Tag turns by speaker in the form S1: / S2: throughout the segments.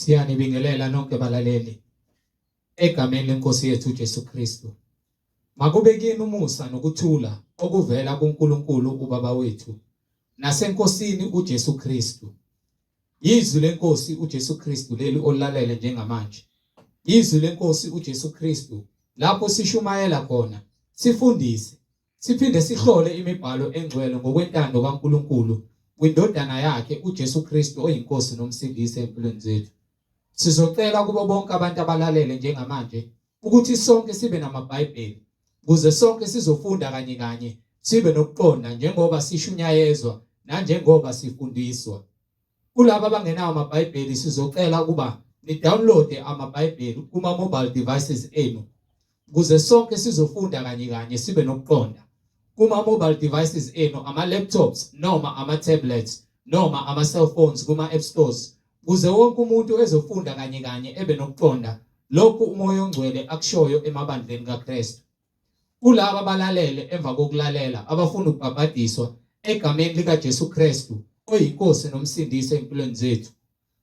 S1: Siyanibingelela nonke balaleli egameni lenkosi yethu uJesu Kristu. Makube kini umusa nokuthula okuvela kuNkulunkulu uBaba wethu naseNkosini uJesu Kristu. Yizwi lenkosi uJesu Kristu leli olalele njengamanje. Yizwi lenkosi uJesu Kristu lapho sishumayela khona, sifundise, siphinde sihlole imibhalo engcwele ngokwentando kaNkulunkulu kwindodana yakhe uJesu Kristu oyiNkosi noMsindisi empilweni zethu. Sizocela kubo bonke abantu abalalele njengamanje ukuthi sonke sibe namaBhayibheli ukuze sonke sizofunda kanye kanye sibe nokuqonda njengoba sishunyayezwa nanjengoba sifundiswa. Kulabo abangenawo amaBhayibheli sizocela ukuba nidownloade amaBhayibheli kuma-mobile devices enu ukuze sonke sizofunda kanye kanye sibe nokuqonda. Kuma-mobile devices enu, ama-laptops noma ama-tablets noma ama-cellphones kuma-app stores ukuze wonke umuntu ezofunda kanye kanye ebe nokuqonda lokhu uMoya oNgcwele akushoyo emabandleni kaKristu. Kulabo abalalele emva kokulalela abafuna ukubhabhadiswa egameni likaJesu Kristu oyiNkosi noMsindisi empilweni zethu.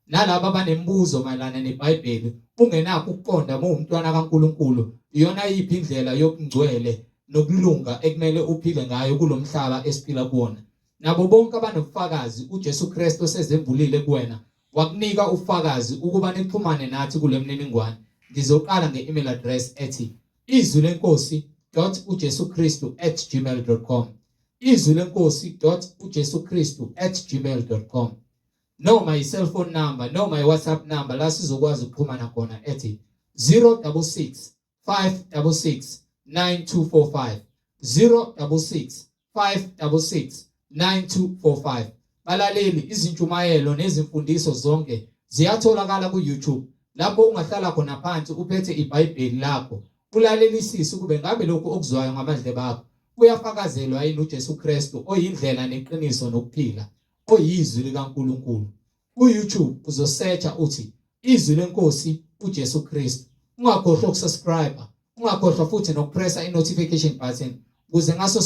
S1: Nalabo abanemibuzo mayelana neBhayibheli ungenakho ukuqonda muwumntwana kaNkulunkulu iyona yiphi indlela yobungcwele nokulunga ekumele uphile ngayo kulomhlaba esiphila kuwona. Nabo bonke abanobufakazi uJesu Kristu osezembulile kuwena wakunika ufakazi ukuba nixhumane nathi kule mniningwane. Ngizoqala nge-email address ethi izwi lenkosi dot ujesu kristu at gmail dot com, izwi lenkosi dot ujesu kristu at gmail dot com, noma i-cellphone number noma i-WhatsApp number la sizokwazi ukuxhumana khona ethi 066 566 9245, 066 566 9245. Balaleli, izintshumayelo nezimfundiso zonke ziyatholakala ku-YouTube lapho ungahlala khona phansi uphethe iBhayibheli lakho ulalelisise ukube ngabe lokhu okuzwayo ngamadlebe akho kuyafakazelwa yini uJesu Kristu oyindlela neqiniso nokuphila oyizwi likaNkulunkulu. Ku-YouTube uzosearcha uthi Izwi leNkosi uJesu Kristu. Ungakhohlwa ukusubscribe, ungakhohlwa futhi nokupressa i-notification button ukuze ngaso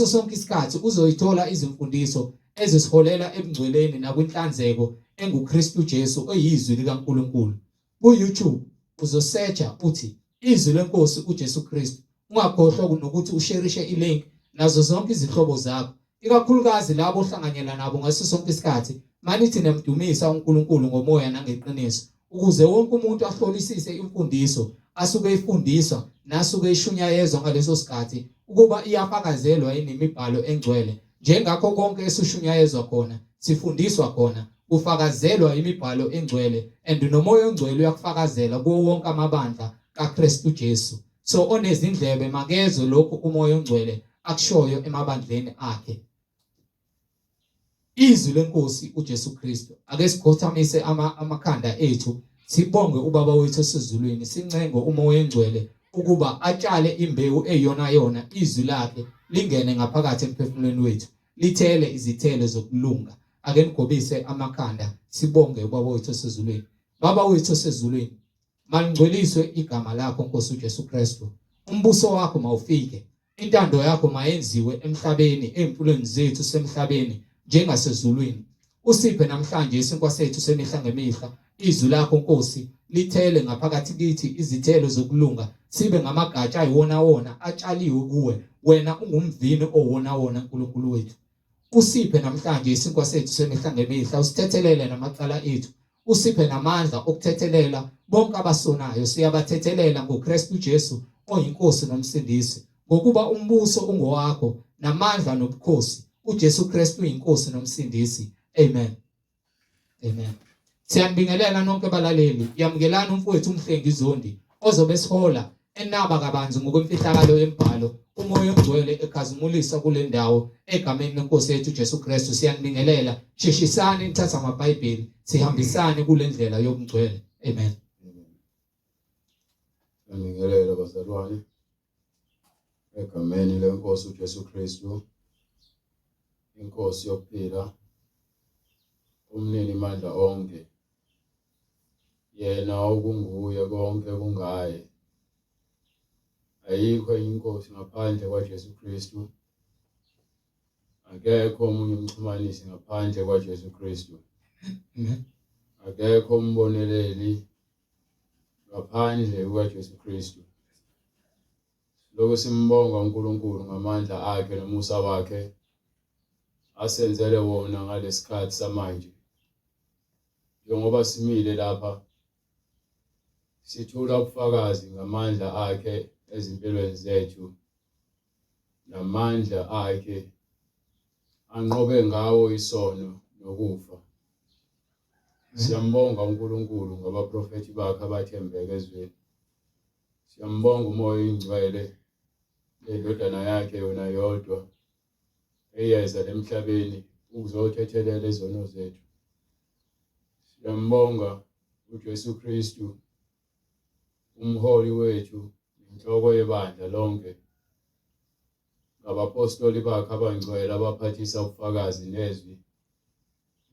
S1: sonke isikhathi uzoyithola izimfundiso ezisiholela ebungcweleni nakwinhlanzeko enguKristu Jesu oyizwi likaNkulunkulu. Ku-YouTube uzosearcha uthi Izwi leNkosi uJesu Kristu. Ungakhohlwa nokuthi usherishe ilink nazo zonke izihlobo zakho, ikakhulukazi labo ohlanganyela nabo ngaso sonke isikhathi. Manithi niyamdumisa uNkulunkulu ngomoya nangeqiniso, ukuze wonke umuntu ahlolisise imfundiso asuke ifundiswa nasuke ishunyayezwa ngaleso sikhathi ukuba iyafakazelwa yini imibhalo engcwele. Njengakho konke esushunyayezwa khona, sifundiswa khona, kufakazelwa imibhalo engcwele and noMoya oNgcwele uyakufakazela kuwo wonke amabandla kaKristu Jesu. So onezindlebe makezwe lokhu uMoya oNgcwele akushoyo emabandleni akhe. Izwi lenkosi uJesu Kristu. Ake sikhothamise amakhanda ethu sibonge uBaba wethu osezulwini, sincenge uMoya oNgcwele ukuba atshale imbewu eyona yona izwi lakhe lingene ngaphakathi emphefumulweni wethu lithele izithelo zokulunga. Ake nigobise amakhanda sibonge uBaba wethu osezulwini. Baba wethu osezulwini, malingcweliswe igama lakho Nkosi uJesu Kristu. Umbuso wakho mawufike, intando yakho mayenziwe emhlabeni empilweni zethu semhlabeni njengasezulwini. Usiphe namhlanje isinkwa sethu semihla ngemihla. Izwi lakho Nkosi lithele ngaphakathi kithi izithelo zokulunga, sibe ngamagatsha ayiwona wona atshaliwe kuwe. Wena ungumvini owona wona Nkulunkulu wethu. Usiphe namhlanje isinkwa sethu semihla ngemihla, usithethelele namacala ethu, usiphe namandla okuthethelela bonke abasonayo. Siyabathethelela ngoKristu Jesu oyiNkosi noMsindisi, ngokuba umbuso ungowakho namandla nobukhosi. UJesu Kristu uyiNkosi noMsindisi. Amen. Amen. Siyanibingelela nonke balaleli. Yamukelani umfowethu uMhlengi Zondi ozobe esihola enaba kabanzi ngokwemfihlakalo yembhalo uMoya oNgcwele ekhazimulisa kule ndawo egameni lenkosi yethu Jesu Kristu. Siyanibingelela. Sheshisani nithatha amaBhayibheli sihambisane kule ndlela yobungcwele. Amen.
S2: Siyanibingelela bazalwane egameni lenkosi uJesu Kristu, inkosi yokuphila, umnini mandla onke, yena okunguye konke kungaye. Ayikho enye inkosi ngaphandle kwaJesu Kristu. Akekho omunye umxhumanisi ngaphandle kwaJesu Kristu. Akekho umboneleli ngaphandle kukaJesu Kristu. Lokhu simbonga uNkulunkulu ngamandla akhe nomusa wakhe asenzele wona ngalesikhathi samanje. Njengoba simile lapha sithula ubufakazi ngamandla akhe ezimpilweni zethu namandla akhe anqobe ngawo isono nokufa. Siyambonga uNkulunkulu ngabaprofethi bakhe abathembeke ezweni. Siyambonga uMoya oyiNgcwele nendodana yakhe yona yodwa eyeza emhlabeni ukuzothethelela izono zethu. Siyambonga uJesu Kristu umholi wethu nenhloko yebandla lonke ngabapostoli bakhe abangcwele abaphathisa ubufakazi nezwi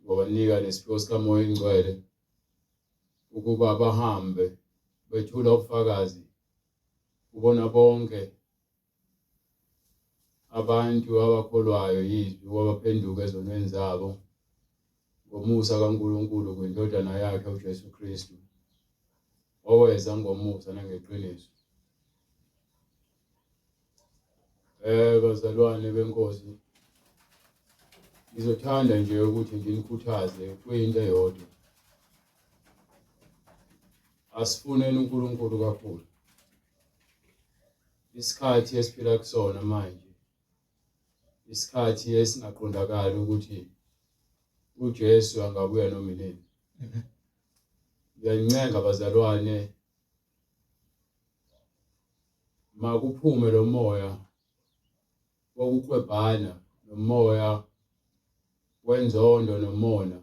S2: ngobanika nesiphiwo sikaMoya oyiNgcwele ukuba bahambe bethula ubufakazi kubona bonke abantu abakholwayo yizwi ukuba baphenduke ezonweni zabo ngomusa kaNkulunkulu kwiNdodana yakhe uJesu Kristu oweza ngomusa nangeqiniso. Bazalwane benkosi, ngizothanda nje ukuthi nginikhuthaze kwinto eyodwa. Asifuneni uNkulunkulu kakhulu. Isikhathi esiphila kusona manje isikhathi esingaqondakali ukuthi uJesu angabuya noma inini. Ngiyancenga bazalwane makuphume lo moya wokuklwebhana nomoya wenzondo nomona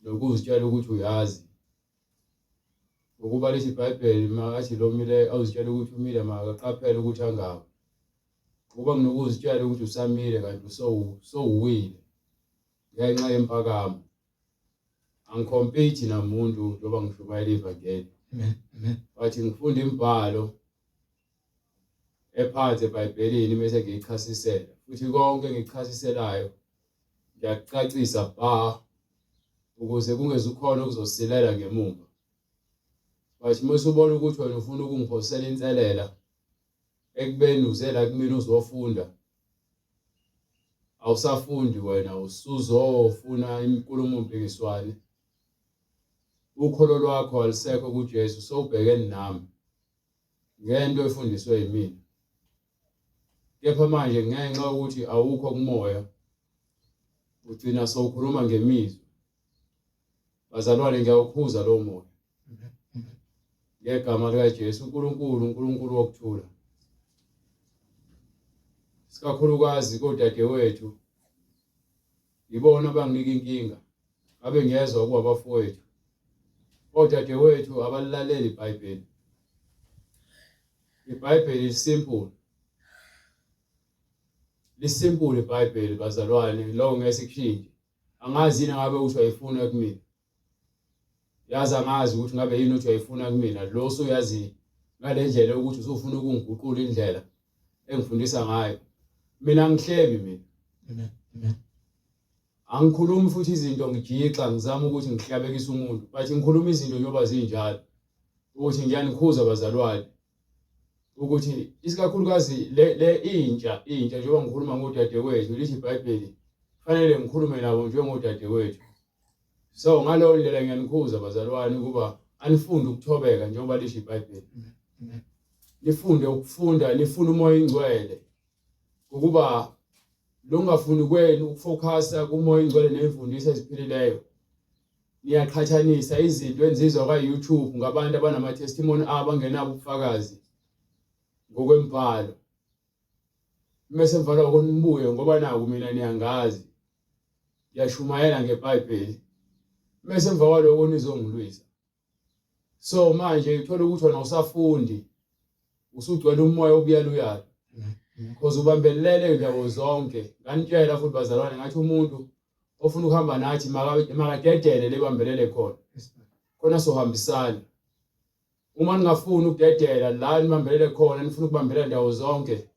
S2: nokuzitshela ukuthi uyazi ngokuba lithi iBhayibheli makathi lo mile awuzitshela ukuthi umile makaqaphele ukuthi angawi ngoba kunokuzitshela ukuthi usamile kanti usowuwile ngenxa yempakamo Angikhompithi namuntu njengoba ngishumayela ivangeli.
S1: Amen. Amen.
S2: But ngifunda imibhalo ephansi eBhayibhelini bese ngiyichasisela. Futhi konke engikuchasiselayo ngiyakucacisa bha ukuze kungezukhona okuzosilela ngemumva. But uma usubona ukuthi wena ufuna ukungiphosela inselela ekubeni uze la kumina uzofunda Awusafundi wena usuzofuna inkulumo mpikiswane. Ukholo lwakho alusekho kuJesu sowubhekene nami ngento efundiswe yimina. Kepha manje ngenxa yokuthi awukho kumoya ugcina sowukhuluma ngemizwa. Bazalwane ngiyawukhuza lowo moya. Ngegama likaJesu uNkulunkulu uNkulunkulu wokuthula. Sikakhulukazi kodadewethu yibona abanginika inkinga. Ngabe ngiyezwa kuba abafowethu. Odadewethu abalilaleli iBhayibheli. IBhayibheli lisimple. Lisimple iBhayibheli bazalwane, lokho ngeke sikushintshe. Angazi yini ngabe uthi uyayifuna kumina. Yazi angazi ukuthi ngabe yini uthi uyayifuna kumina. Lo usuyazi ngale ndlela yokuthi usufuna ukungiguqula indlela engifundisa ngayo. Mina angihlebi mina.
S1: Amen. Amen.
S2: Angikhulumi futhi izinto ngijixa ngizama ukuthi ngihlabekise umuntu but ngikhuluma izinto njengoba zinjalo ukuthi ngiyanikhuza bazalwane ukuthi isikakhulukazi le le intsha intsha njengoba ngikhuluma ngodadewethu lithi iBhayibheli fanele ngikhulume nabo njengodadewethu so ngaleyo ndlela ngiyanikhuza bazalwane ukuba anifunde ukuthobeka njengoba lisho iBhayibheli nifunde ukufunda nifune umoya ingcwele ukuba lungafuni kwenu ukufokhasa kumoya ingcwele nemfundiso eziphilileyo Niyaqhathanisa izinto enizizwa kwa-YouTube ngabantu abanama-testimony abo angenabo ubufakazi ngokwembhalo. Mese emva lokho nibuye ngoba naku mina niyangazi. Ngiyashumayela ngeBhayibheli. Mese emva kwaloko nizongilwisa. So manje uthola ukuthi wena usafundi usugcwele umoya wokuyaluyalu because ubambelele ndawo zonke. Nganitshela futhi bazalwane ngathi umuntu ofuna ukuhamba nathi makadedele lebambelele khona khona sohambisana uma ningafuni ukudedela la nibambelele khona nifuna ukubambelela ndawo zonke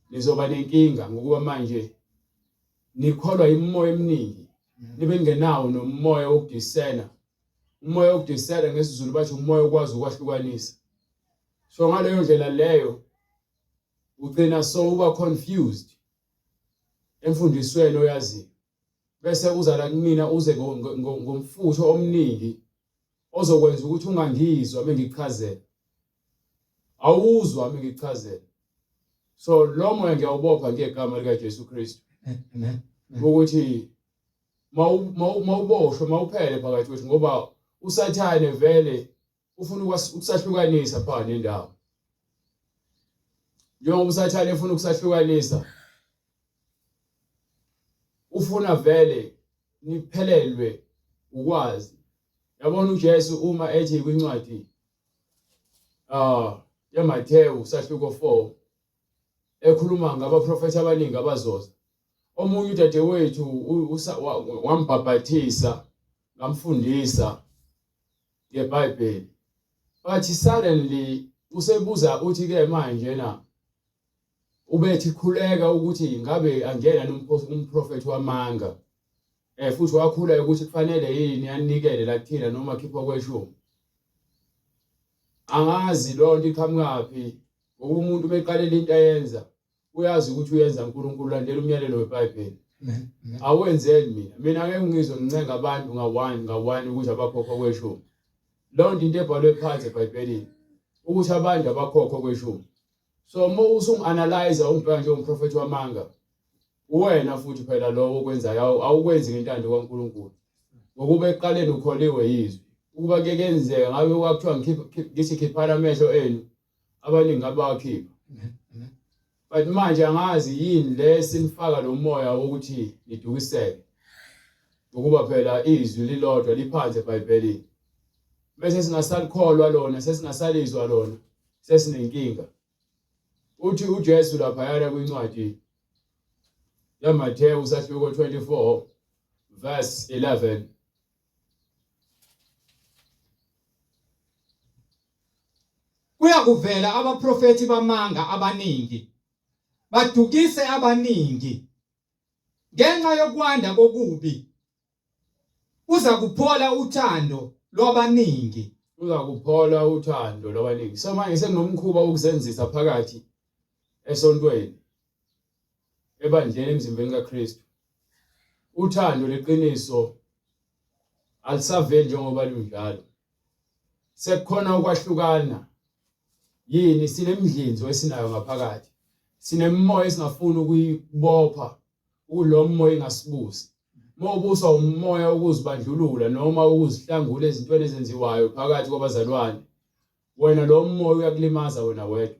S2: nizoba nenkinga ngokuba manje nikholwa imimoya eminingi nibe ningenawo nomoya wokudisena. Umoya wokudiscern ngesiZulu bathi umoya okwazi ukwahlukanisa. So ngaleyo ndlela leyo ugcina so uba confused emfundisweni oyaziyo bese uza la kumina uze ngomfutho omningi ozokwenza ukuthi ungangizwa mengikuchazela awuzwa mengikuchazela so lo moya ngiyawubopha ngegama likaJesu Kristu
S1: Amen.
S2: Ukuthi mawuboshwe mawuphele phakathi kwethu ngoba usathane vele ufuna ukusahlukanisa phakathi nendawo njengoba usathane efuna ukusahlukanisa ufuna vele niphelelwe ukwazi yabona uJesu uma ethi kwincwadi yaMathewu sahluko 4 ekhuluma ngabaprofethi abaningi abazoza omunye udadewethu wambhabhathisa ngamfundisa ngeBhayibheli but suddenly usebuza uthi ke manje na ubethi khuleka ukuthi ngabe angena umprofethi wamanga futhi wakhula ukuthi kufanele yini anikele la kuthina noma khipha kweshumi angazi lonto iqhamukaphi ngoba umuntu meqalela into ayenza uyazi ukuthi uyenza uNkulunkulu landela umyalelo weBhayibheli awenzeli mina mina ngeke ngizwe ngincenga abantu nga-one nga-one ukuthi abakhokho kweshumi leyo nto into ebhalwe phansi eBhayibhelini ukuthi abantu abakhokho kweshumi so uma usungi-analyze ungibheka njengomprofethi wamanga uwena futhi phela lowo okwenzayo awukwenzi ngentando kaNkulunkulu ngokuba ekuqaleni ukholiwe yizwi ukuba kuye kuyenzeka ngabe kwakuthiwa ngithi khiphana amehlo enu abaningi abawakhipha but manje angazi yini le sinifaka lo moya wokuthi nidukiseke ngokuba phela izwi lilodwa liphansi eBhayibhelini bese singasalikholwa lona sesingasalizwa lona sesinenkinga uthi uJesu laphayana kwincwadi yaMathewu sahluko 24 verse 11
S1: Kuyakuvela abaprofethi bamanga abaningi, badukise abaningi. Ngenxa yokwanda kokubi, kuza kuphola uthando lwabaningi.
S2: Kuza kuphola uthando lwabaningi. So manje sekunomkhuba wokuzenzisa phakathi esontweni, ebandleni, emzimbeni kaKristu. Uthando leqiniso alisaveli njengoba lunjalo. Sekukhona ukwahlukana. Yini sinemidlinzo esinayo ngaphakathi. Sinemimoya esingafuni ukuyibopha kulo moya ingasibusi. Uma ubuswa umoya wokuzibandlulula noma ukuzihlangula ezintweni ezenziwayo phakathi kwabazalwane, wena lo moya uyakulimaza wena wedwa.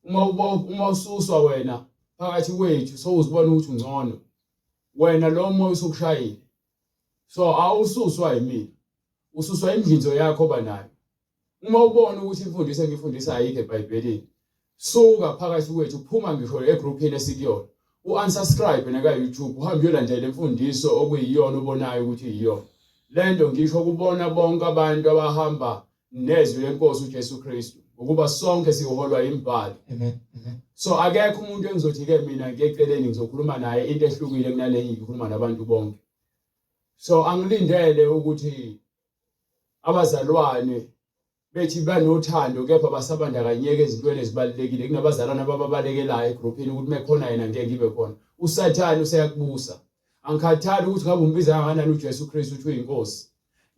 S2: Uma ususwa wena phakathi kwethu sowuzibona ukuthi ungcono, wena lo moya usukushayile. So awususwa yimina, ususwa imidlinzo yakho oba nayo. Uma ubona ukuthi imfundiso engiyifundisa ayikho eBhayibhelini, suka phakathi kwethu, phuma ngisho egruphini esikuyona, u-unsubscribe naka-YouTube, uhambe uyolandela imfundiso okuyiyona obonayo ukuthi iyona. Le nto ngisho kubona bonke abantu abahamba nezwi lenkosi uJesu Kristu, ngokuba sonke siholwa imibhalo.
S1: Amen. Amen.
S2: So akekho umuntu engizothi-ke mina ngeceleni ngizokhuluma naye into ehlukile kunale engiyikhuluma nabantu bonke. So angilindele ukuthi abazalwane bethi banothando kepha basabandakanyeka ezintweni ezibalulekile kunabazalwane abababalekelayo egruphini ukuthi mekhona yena ngeke ngibe khona. USathane useyakubusa. Angikhathali ukuthi ngabe umbiza kangakanani uJesu Kristu uthi uyinkosi.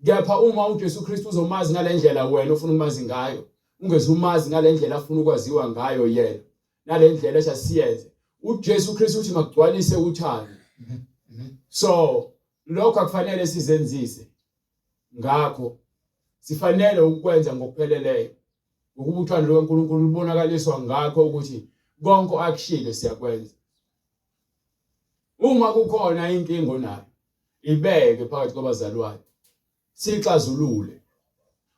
S2: Kepha uma uJesu Kristu uzomazi ngale ndlela wena ofuna ukumazi ngayo, ungeze umazi ngale ndlela afuna ukwaziwa ngayo yena, nale ndlela ethi asiyenze. UJesu Kristu uthi makugcwalise uthando. So lokho akufanele sizenzise. Ngakho sifanele ukukwenza ngokupheleleyo. Ngokuba uthando lukaNkulunkulu lubonakaliswa ngakho ukuthi konke akushilo siyakwenza. Uma kukhona inkinga onayo, ibeke phakathi kwabazalwane, siyixazulule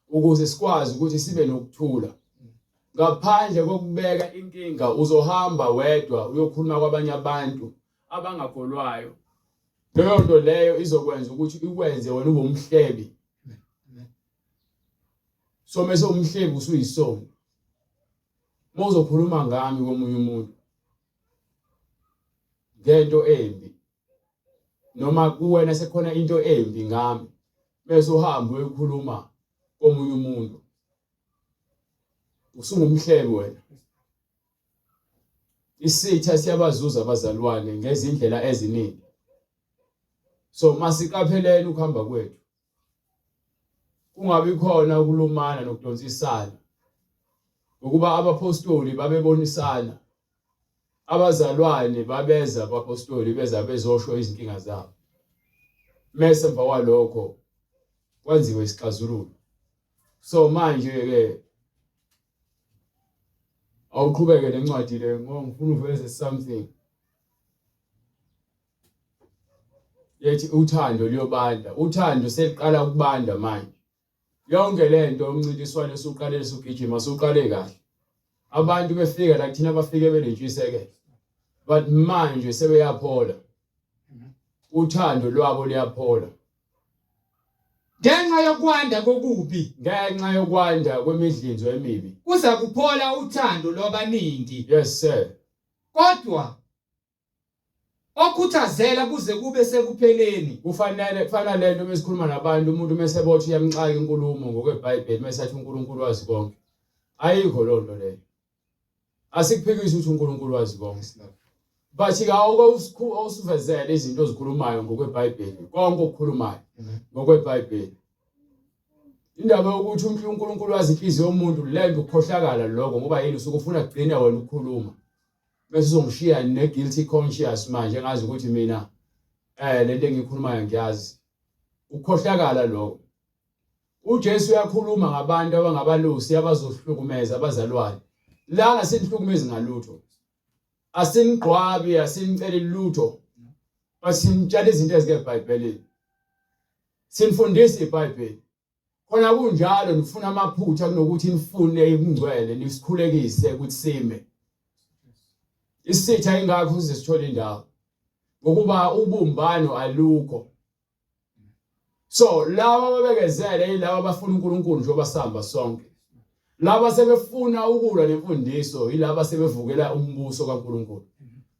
S2: ukuze sikwazi ukuthi sibe nokuthula. Ngaphandle kokubeka inkinga uzohamba wedwa uyokhuluma kwabanye abantu abangakholwayo. Leyo nto leyo izokwenza ukuthi ikwenze wena ube umhlebi. So mase umhlebi usuyisoni. Uma uzokhuluma ngami komunye umuntu ngento embi noma kuwena sekukhona into embi ngami. Bese uhamba uyokhuluma komunye umuntu. Usungumhlebi wena. Isitha siyabazuza abazalwane ngezindlela eziningi. So masiqapheleni ukuhamba kwethu. Kungabi khona ukulumana nokudonsisana. Ngokuba abaphostoli babebonisana. Abazalwane babeza abaphostoli beza bezosho izinkinga zabo. Mese emva kwalokho kwenziwe isixazululo. So manje ke awuqhubeke nencwadi le ngoba ngifuna uveze something. Yethi uthando luyobanda. Uthando seliqala ukubanda manje. Yonke lento umncintiswano esuqalele sugijima suqale kahle. Abantu befika la kuthina bafike benentshisekelo. But manje sebeyaphola. Uthando lwabo luyaphola.
S1: Ngenxa yokwanda kokubi.
S2: Ngenxa yokwanda kwemidlinzo emibi.
S1: Kuza kuphola uthando lwabaningi.
S2: Yes sir.
S1: Kodwa Okhuthazela kuze kube sekupheleni.
S2: Kufanele kufana lento uma sikhuluma nabantu umuntu uma esebothi uyamxaka inkulumo ngokweBhayibheli uma esathi uNkulunkulu wazi konke. Ayikho loo nto leyo. Asikuphikisi ukuthi uNkulunkulu wazi konke. But ke awuke usivezele izinto ozikhulumayo ngokweBhayibheli, konke okukhulumayo ngokweBhayibheli. Indaba yokuthi uNkulunkulu wazi inhliziyo yomuntu lento ukukhohlakala lokho ngoba yini usuke ufuna kugcine wena ukukhuluma. Bese uzongishiya ne guilty conscious manje ngazi ukuthi mina eh lento engikhulumayo ngiyazi. Ukukhohlakala lokho. UJesu uyakhuluma ngabantu abangabalusi abazohlukumeza abazalwane. Lana sinihlukumezi ngalutho. Asinigqwabi, asiniceli lutho. Basinitshela izinto ezike eBhayibhelini. Sinifundisa iBhayibheli. Khona kunjalo nifuna amaphutha kunokuthi nifune ubungcwele nisikhulekise ukuthi sime. Isitha ingakho size sithole indawo. Ngokuba ubumbano alukho. So laba ababekezele yilaba abafuna uNkulunkulu njengoba sihamba sonke. Laba sebefuna ukulwa nemfundiso yilaba sebevukela umbuso kaNkulunkulu.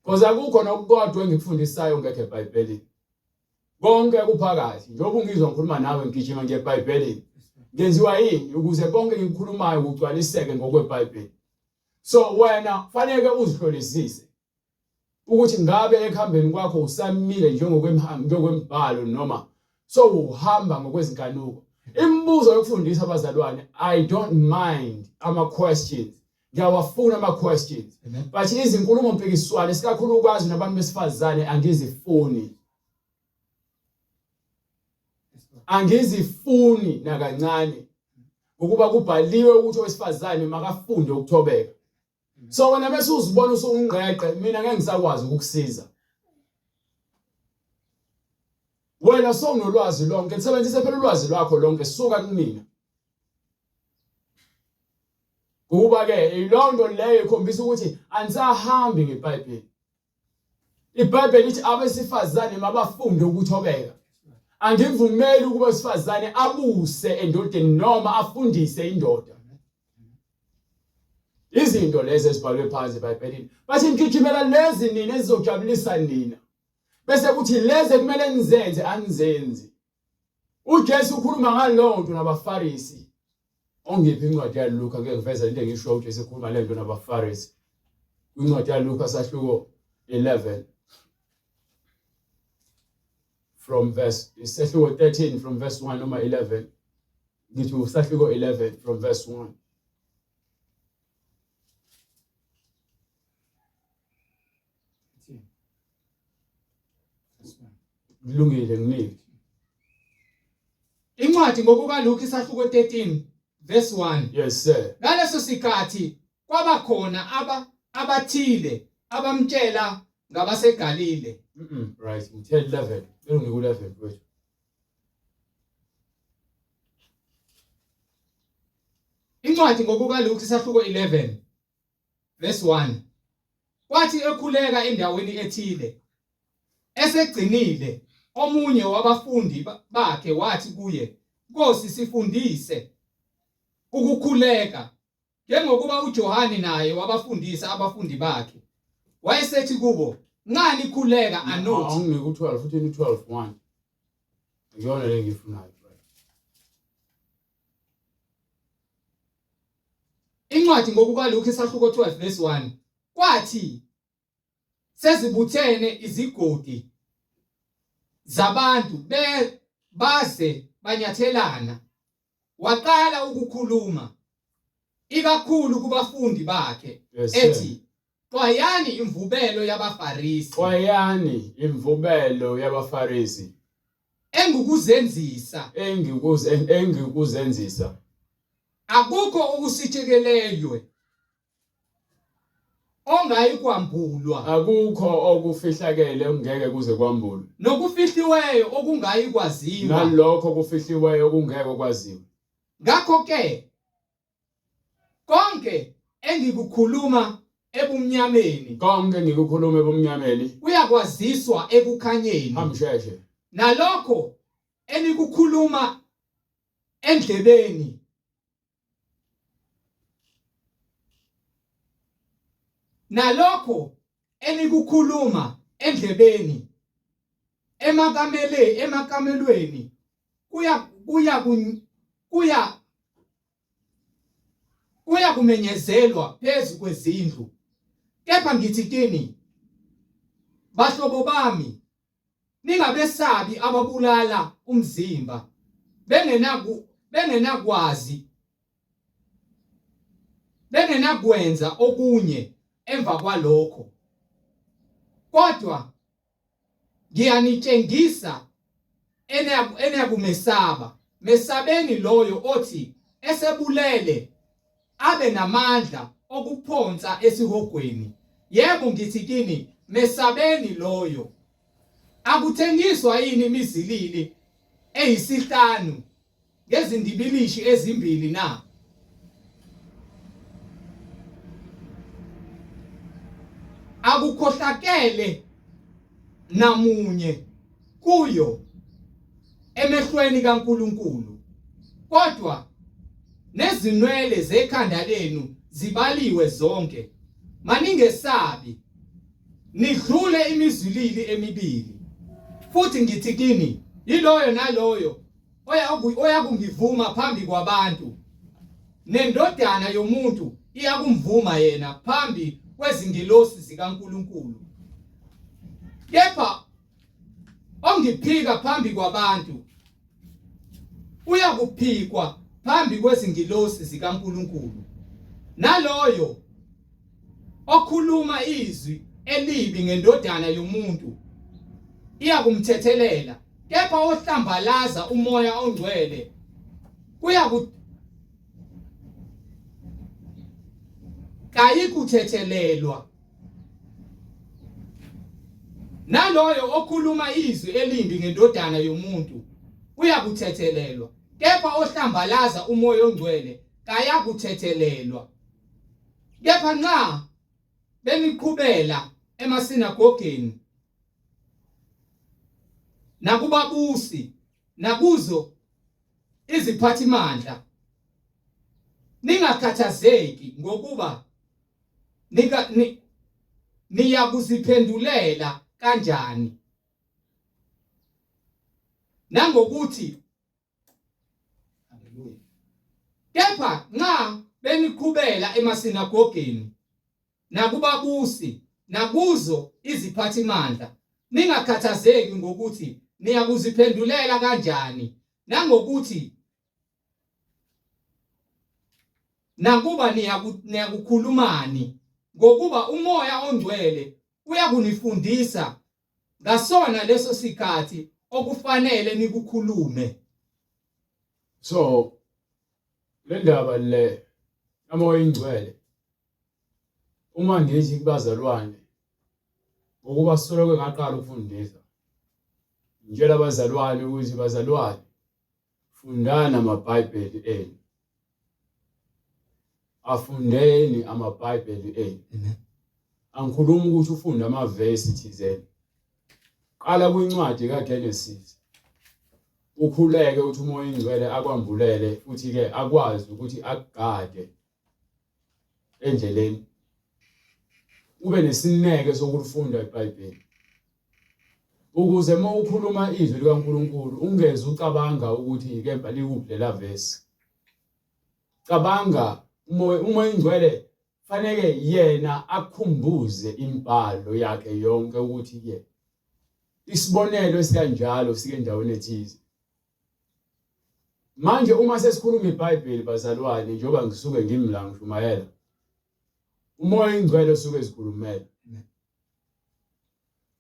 S2: Because akukho nokukodwa engikufundisayo ngekho eBhayibhelini. Konke kuphakathi. Njengoba ungizwa ngikhuluma nawe ngigijima nje eBhayibhelini. Ngenziwa yini ukuze konke engikukhulumayo kugcwaliseke ngokweBhayibheli. So wena faneke uzihlolisise ukuthi ngabe ekuhambeni kwakho usamile njengokwembhalo noma sowuhamba ngokwezinkanuko. Imibuzo yokufundisa abazalwane I don't mind ama questions ngiyawafuna ama questions but izinkulumo mpikiswano isikakhulukazi nabantu besifazane angizifuni angizifuni nakancane ngokuba kubhaliwe ukuthi owesifazane makafunde ukuthobeka so wena bese uzibona usungqeqe mina ngeke ngisakwazi ukukusiza wena sowunolwazi lonke nisebenzise phela ulwazi lwakho lonke suka kumina Kuba ke ilonto leyo ikhombisa ukuthi anisahambi ngeBhayibheli. IBhayibheli lithi abesifazane mabafunde ukuthobeka. Angivumeli ukuba wesifazane abuse endodeni noma afundise indoda. Izinto lezi ezibhalwe phansi eBhayibhelini. Bathi ngigijimela lezi nina ezizojabulisa nina. Bese kuthi lezi ekumele nizenze anizenzi. UJesu ukhuluma ngalowo nto nabaFarisi. Ongiphi incwadi yaLuka ngeke ngiveze into engisho uJesu ekhuluma lento nabaFarisi. Kwincwadi yaLuka sahluko 11 from verse isehluko 13 from verse 1 noma 11 ngithi usahluko 11 from verse 1 Kulungile nginike.
S1: Incwadi ngokukaLuka isahluko 13 verse 1.
S2: Yes sir.
S1: Ngaleso sikhathi kwaba khona aba abathile abamtshela ngabaseGalile.
S2: Right, ngithe 11. Cela unginike u-11 mfowethu.
S1: Incwadi ngokukaLuka isahluko 11 Verse 1. Kwathi ekhuleka endaweni ethile, esegcinile, omunye wabafundi bakhe wathi kuye, Nkosi, sifundise ukukhuleka, njengokuba uJohane naye wabafundisa abafundi bakhe. Wayesethi kubo, Nxa nikhuleka anothi.
S2: Awunginike u-12 futhi u-12 1. Ngiyona le engiyifunayo.
S1: Incwadi ngokukaLuka isahluko 12 verse 1. Kwathi sezibuthene izigodi zabantu be baze banyathelana waqala ukukhuluma ikakhulu kubafundi bakhe
S2: Yes, sir.
S1: ethi xwayani imvubelo yabaFarisi
S2: Xwayani imvubelo yabaFarisi
S1: engukuzenzisa
S2: engikuze engikuzenzisa.
S1: Akukho okusitshekeleyo ongayikwambulwa.
S2: Akukho okufihlakele okungeke kuze kwambulwe.
S1: Nokufihliweyo okungayikwaziwa.
S2: Nalokho okufihliweyo okungeke kwaziwe.
S1: Ngakho-ke konke engikukhuluma ebumnyameni.
S2: Konke engikukhuluma ebumnyameni.
S1: Kuyakwaziswa ekukhanyeni.
S2: Hamsheshe.
S1: Nalokho enikukhuluma endlebeni nalokho enikukhuluma endlebeni emakamele emakamelweni kuya kuya kuya kuya kumenyezelwa phezu kwezindlu kepha ngithi kini bahlobo bami Ningabesabi ababulala umzimba bengenaku bengenakwazi bengenakwenza okunye emva kwalokho. Kodwa ngiyanitshengisa eniyakumesaba. Mesabeni loyo othi esebulele abe namandla okuphonsa esihogweni. Yebo, ngithi kini, mesabeni loyo. Akuthengiswa yini imizilili eyisihlanu ngezindibilishi ezimbili na? Akukhohlakele namunye kuyo emehlweni kaNkulunkulu, kodwa nezinwele zekhanda lenu zibaliwe zonke. Maningesabi, nidlule imizwilili emibili. Futhi ngithi kini, yiloyo naloyo oyakungivuma phambi kwabantu, neNdodana yomuntu iyakumvuma yena phambi kwezingilosi zikaNkulunkulu. Kepha ongiphika phambi kwabantu uyakuphikwa phambi kwezingilosi zikaNkulunkulu. Naloyo okhuluma izwi elibi ngendodana yomuntu iyakumthethelela, kepha ohlambalaza umoya ongcwele kuyaku kayikuthethelelwa. Naloyo okhuluma izwi elimbi ngendodana yomuntu uyakuthethelelwa, kepha ohlambalaza umoya ongcwele kayakuthethelelwa. Kepha nxa beniqhubela emasinagogeni nakubabusi nakuzo iziphathimandla, ningakhathazeki ngokuba nika ni, niyakuziphendulela kanjani nangokuthi haleluya kepha nxa beniqhubela emasinagogeni nakubabusi nakuzo iziphathimandla ningakhathazeki ngokuthi niyakuziphendulela kanjani nangokuthi Nakuba niyakukhulumani, ngokuba uMoya oNgcwele uyakunifundisa ngasona leso sikhathi okufanele nikukhulume.
S2: So le ndaba le kaMoya oyiNgcwele uma ngithi kubazalwane ngokuba soloko ngaqala ukufundisa ngitshela abazalwane ukuthi bazalwane Fundani amaBhayibheli enu. Afundeni amaBhayibheli enu.
S1: Amen.
S2: Angikhulumi ukuthi ufunde amavesi thizeni. Qala kwincwadi kaGenesis. Ukhuleke ukuthi uMoya oyiNgcwele akwambulele futhi-ke akwazi ukuthi akugade endleleni. Ube nesineke sokulifunda iBhayibheli. Ukuze uma ukhuluma izwi likaNkulunkulu ungeze ucabanga ukuthi ikemba likuphi lela vesi. Cabanga Umoya ingcwele faneke yena akhumbuze imibhalo yakhe yonke ukuthi ke isibonelo esikanjalo sike endaweni ethize. Manje uma sesikhuluma iBhayibheli bazalwane njengoba ngisuke ngimi la ngishumayela umoya ingcwele osuke ezikhulumela.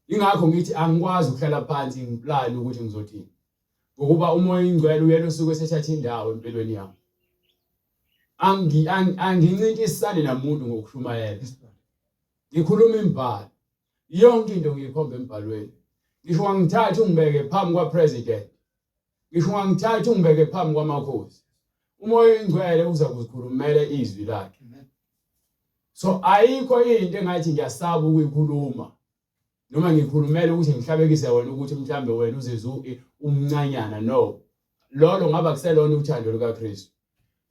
S2: Ingakho ngithi angikwazi ukuhlala phansi ngiplane ukuthi ngizothini. Ngokuba umoya ingcwele uyena osuke esethatha indawo empilweni yami. Angi angincintisani namuntu ngokushumayela. Ngikhuluma imibhalo. Yonke into ngiyikhomba embhalweni. Ngisho ungangithatha ungibeke phambi kwa-president. Ngisho ungangithatha ungibeke phambi kwamakhosi. Umoya oyingcwele uza kuzikhulumela izwi lakhe. So ayikho into engathi ngiyasaba ukuyikhuluma noma ngikhulumela ukuthi ngihlabekise wena ukuthi mhlambe wena uzizwe umncanyana no. Lolo ngaba kuselona uthando lukaKristu.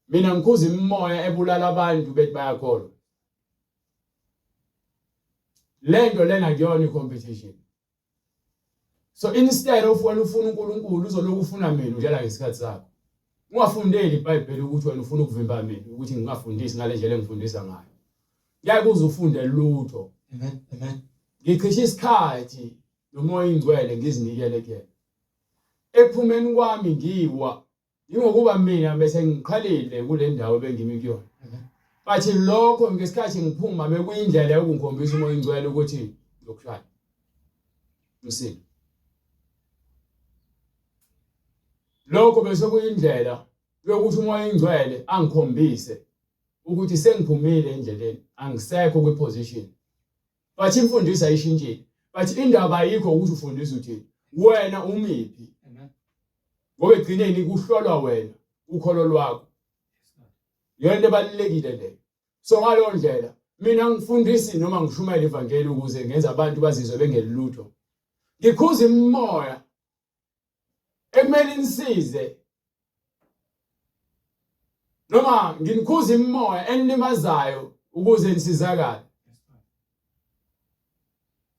S2: Mina ngikhuza imimoya ebulala abantu bethi bayakholwa. Lento lena kuyona i-competition. So instead of wena ufuna uNkulunkulu uzoloku ufuna mina udlala ngesikhathi sakho. Ungafundeli iBhayibheli ukuthi wena ufuna ukuvimba mina ukuthi ngingafundisi ngale ndlela engifundisa ngayo. Ngeke uze ufunde lutho.
S1: Amen. Amen.
S2: Ngicishe isikhathi nomoya ingcwele ngizinikele kuyena. Ekuphumeni kwami ngiwa Yingokuba mina bese ngiqhelile kule ndawo ebengimi kuyona. But lokho ngesikhathi ngiphuma bekuyindlela yokungikhombisa umoya ingcwele ukuthi ngizokushaya. Msini. Lokho bese kuyindlela yokuthi umoya ingcwele angikhombise ukuthi sengiphumile endleleni angisekho kwiposition. But imfundiso ayishintshile. But indaba ayikho ukuthi ufundisa uthini. Wena umiphi? Ngoba egcineni kuhlolwa wena ukholo lwakho. Yona into ebalulekile leyo. So ngaleyo ndlela mina ngifundisi noma ngishumayela ivangeli ukuze ngenze abantu bazizwe bengelutho. Ngikhuza imimoya ekumele inisize noma nginikhuza imimoya enilimazayo ukuze nisizakale.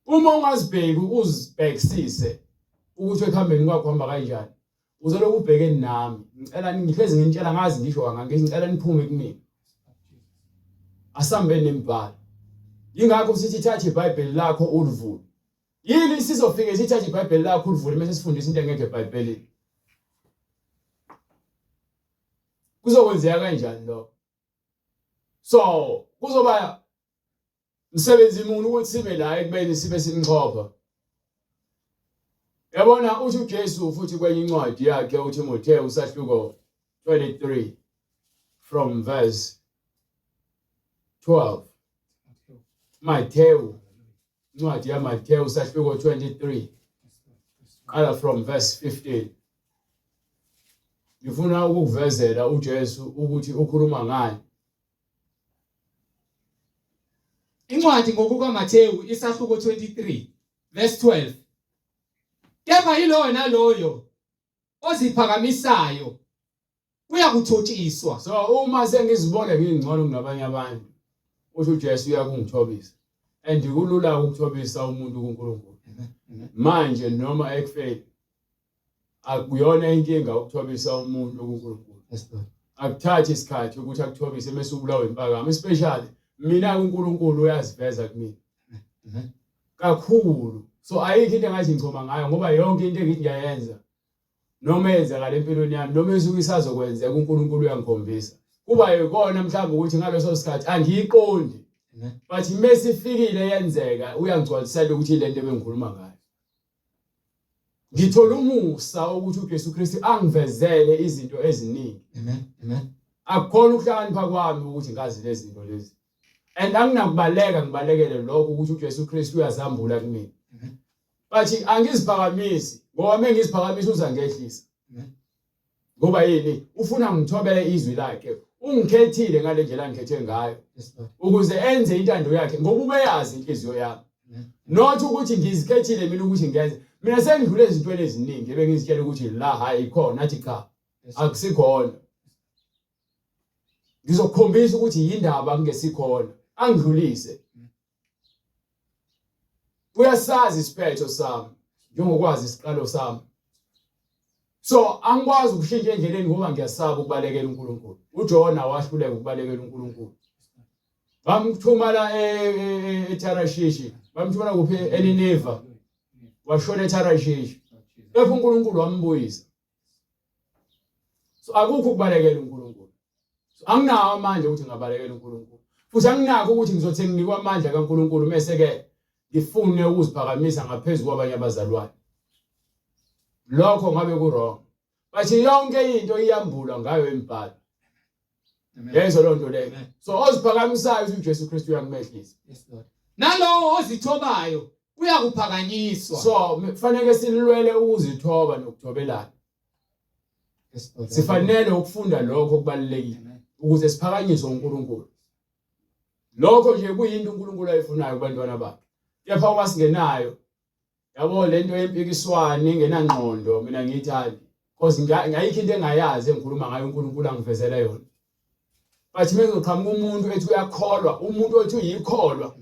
S2: Uma ungazibheki uzibhekisise ukuthi ekuhambeni kwakho hamba kanjani, uzolokhu ubheke nami. Ngicela ngihlezi nginitshela ngazi ngisho kangaka ngithi ngicela niphume kumina. Asambe nemibhalo. Yingakho sithi thatha iBhayibheli lakho ulivule. Yini sizofike sithathe iBhayibheli lakho ulivule mase sifundisa into engekho eBhayibhelini? Kuzokwenzeka kanjani lokho? So kuzoba msebenzi muni ukuthi sibe la ekubeni sibe simxhopha. Yabona uthi uJesu futhi kwenye incwadi yakhe uTimothewu usahluko 23 from verse 12. Mathewu Incwadi yaMathewu sahluko 23 qala from verse 15. Ngifuna ukukuvezela uJesu ukuthi ukhuluma ngani.
S1: Incwadi ngokukaMathewu isahluko 23 verse 12. Kepha yiloyo naloyo oziphakamisayo uyakuthotshiswa.
S2: So uma sengizibona ngingcono kunabanye abantu, usho uJesu uyakungithobisa. And kulula ukuthobisa umuntu kuNkulunkulu. Manje noma ekufeni akuyona inkinga ukuthobisa umuntu kuNkulunkulu. Akuthathi isikhathi ukuthi akuthobise mase ubulawa impakamo, especially mina uNkulunkulu uyaziveza kumina kakhulu. So ayikho into engathi ngichoma ngayo ngoba yonke into engithi ngiyayenza noma eyenzakala empilweni yami noma esuke isazokwenzeka uNkulunkulu uyangikhombisa kuba yikona mhlawumbe ukuthi ngaleso sikhathi angiyiqondi but mesifikile yenzeka uyangigcwalisela ukuthi lento ebengikhuluma ngayo ngithola umusa ukuthi uJesu Kristu angivezele izinto eziningi
S1: amen amen
S2: akukhona ukuhlakanipha kwami ukuthi ngazi lezi zinto lezi and anginakubaleka ngibalekele lokho ukuthi uJesu Kristu uyazambula kumina But angiziphakamisi ngoba mengiziphakamisa uzangehlisa. Ngoba yini? Ufuna ngithobele izwi lakhe. Ungikhethile ngale ndlela angikhethe ngayo. Ukuze enze intando yakhe ngoba ubeyazi inhliziyo yami. Not ukuthi ngizikhethile mina ukuthi ngenze. Mina sengidlule ezintweni eziningi ebengizitshela ukuthi la hayi khona athi cha. Akusikhona. Ngizokukhombisa ukuthi yindaba kungesikhona. Angidlulise. Uyasazi isiphetho sami njengokwazi isiqalo sami. So angikwazi ukushintsha endleleni ngoba ngiyasaba ukubalekela uNkulunkulu. UJona wahluleka ukubalekela uNkulunkulu. Bamthuma la eTarashishi, bamthumela kuphi eNineva. Washona eTarashishi. Kepha uNkulunkulu wambuyisa. So akukho ukubalekela uNkulunkulu. So anginawo amandla ukuthi ngabalekela uNkulunkulu. Futhi anginakho ukuthi ngizothi nginikwa amandla kaNkulunkulu mese ke ngifune ukuziphakamisa ngaphezulu kwabanye abazalwane. Lokho ngabe ku wrong. Bathi yonke into iyambulwa ngayo imibhalo. Yezwa loo nto leyo. So oziphakamisayo uthi uJesu Kristu uyakumehlisa.
S1: Yes Lord. Nalowo ozithobayo uyakuphakanyiswa.
S2: So kufanele silwele ukuzithoba nokuthobelana.
S1: Yes Lord.
S2: Sifanele ukufunda lokho okubalulekile ukuze siphakanyiswe uNkulunkulu. Lokho nje kuyinto uNkulunkulu ayifunayo kubantwana bakhe. Kepha uma singenayo Yabo lento yempikiswano engenangqondo mina ngiyithandi cause ngayikho into engayazi engikhuluma ngayo uNkulunkulu angivezele yona. But mekuzoqhamuka umuntu ethi uyakholwa, umuntu othi uyikholwa.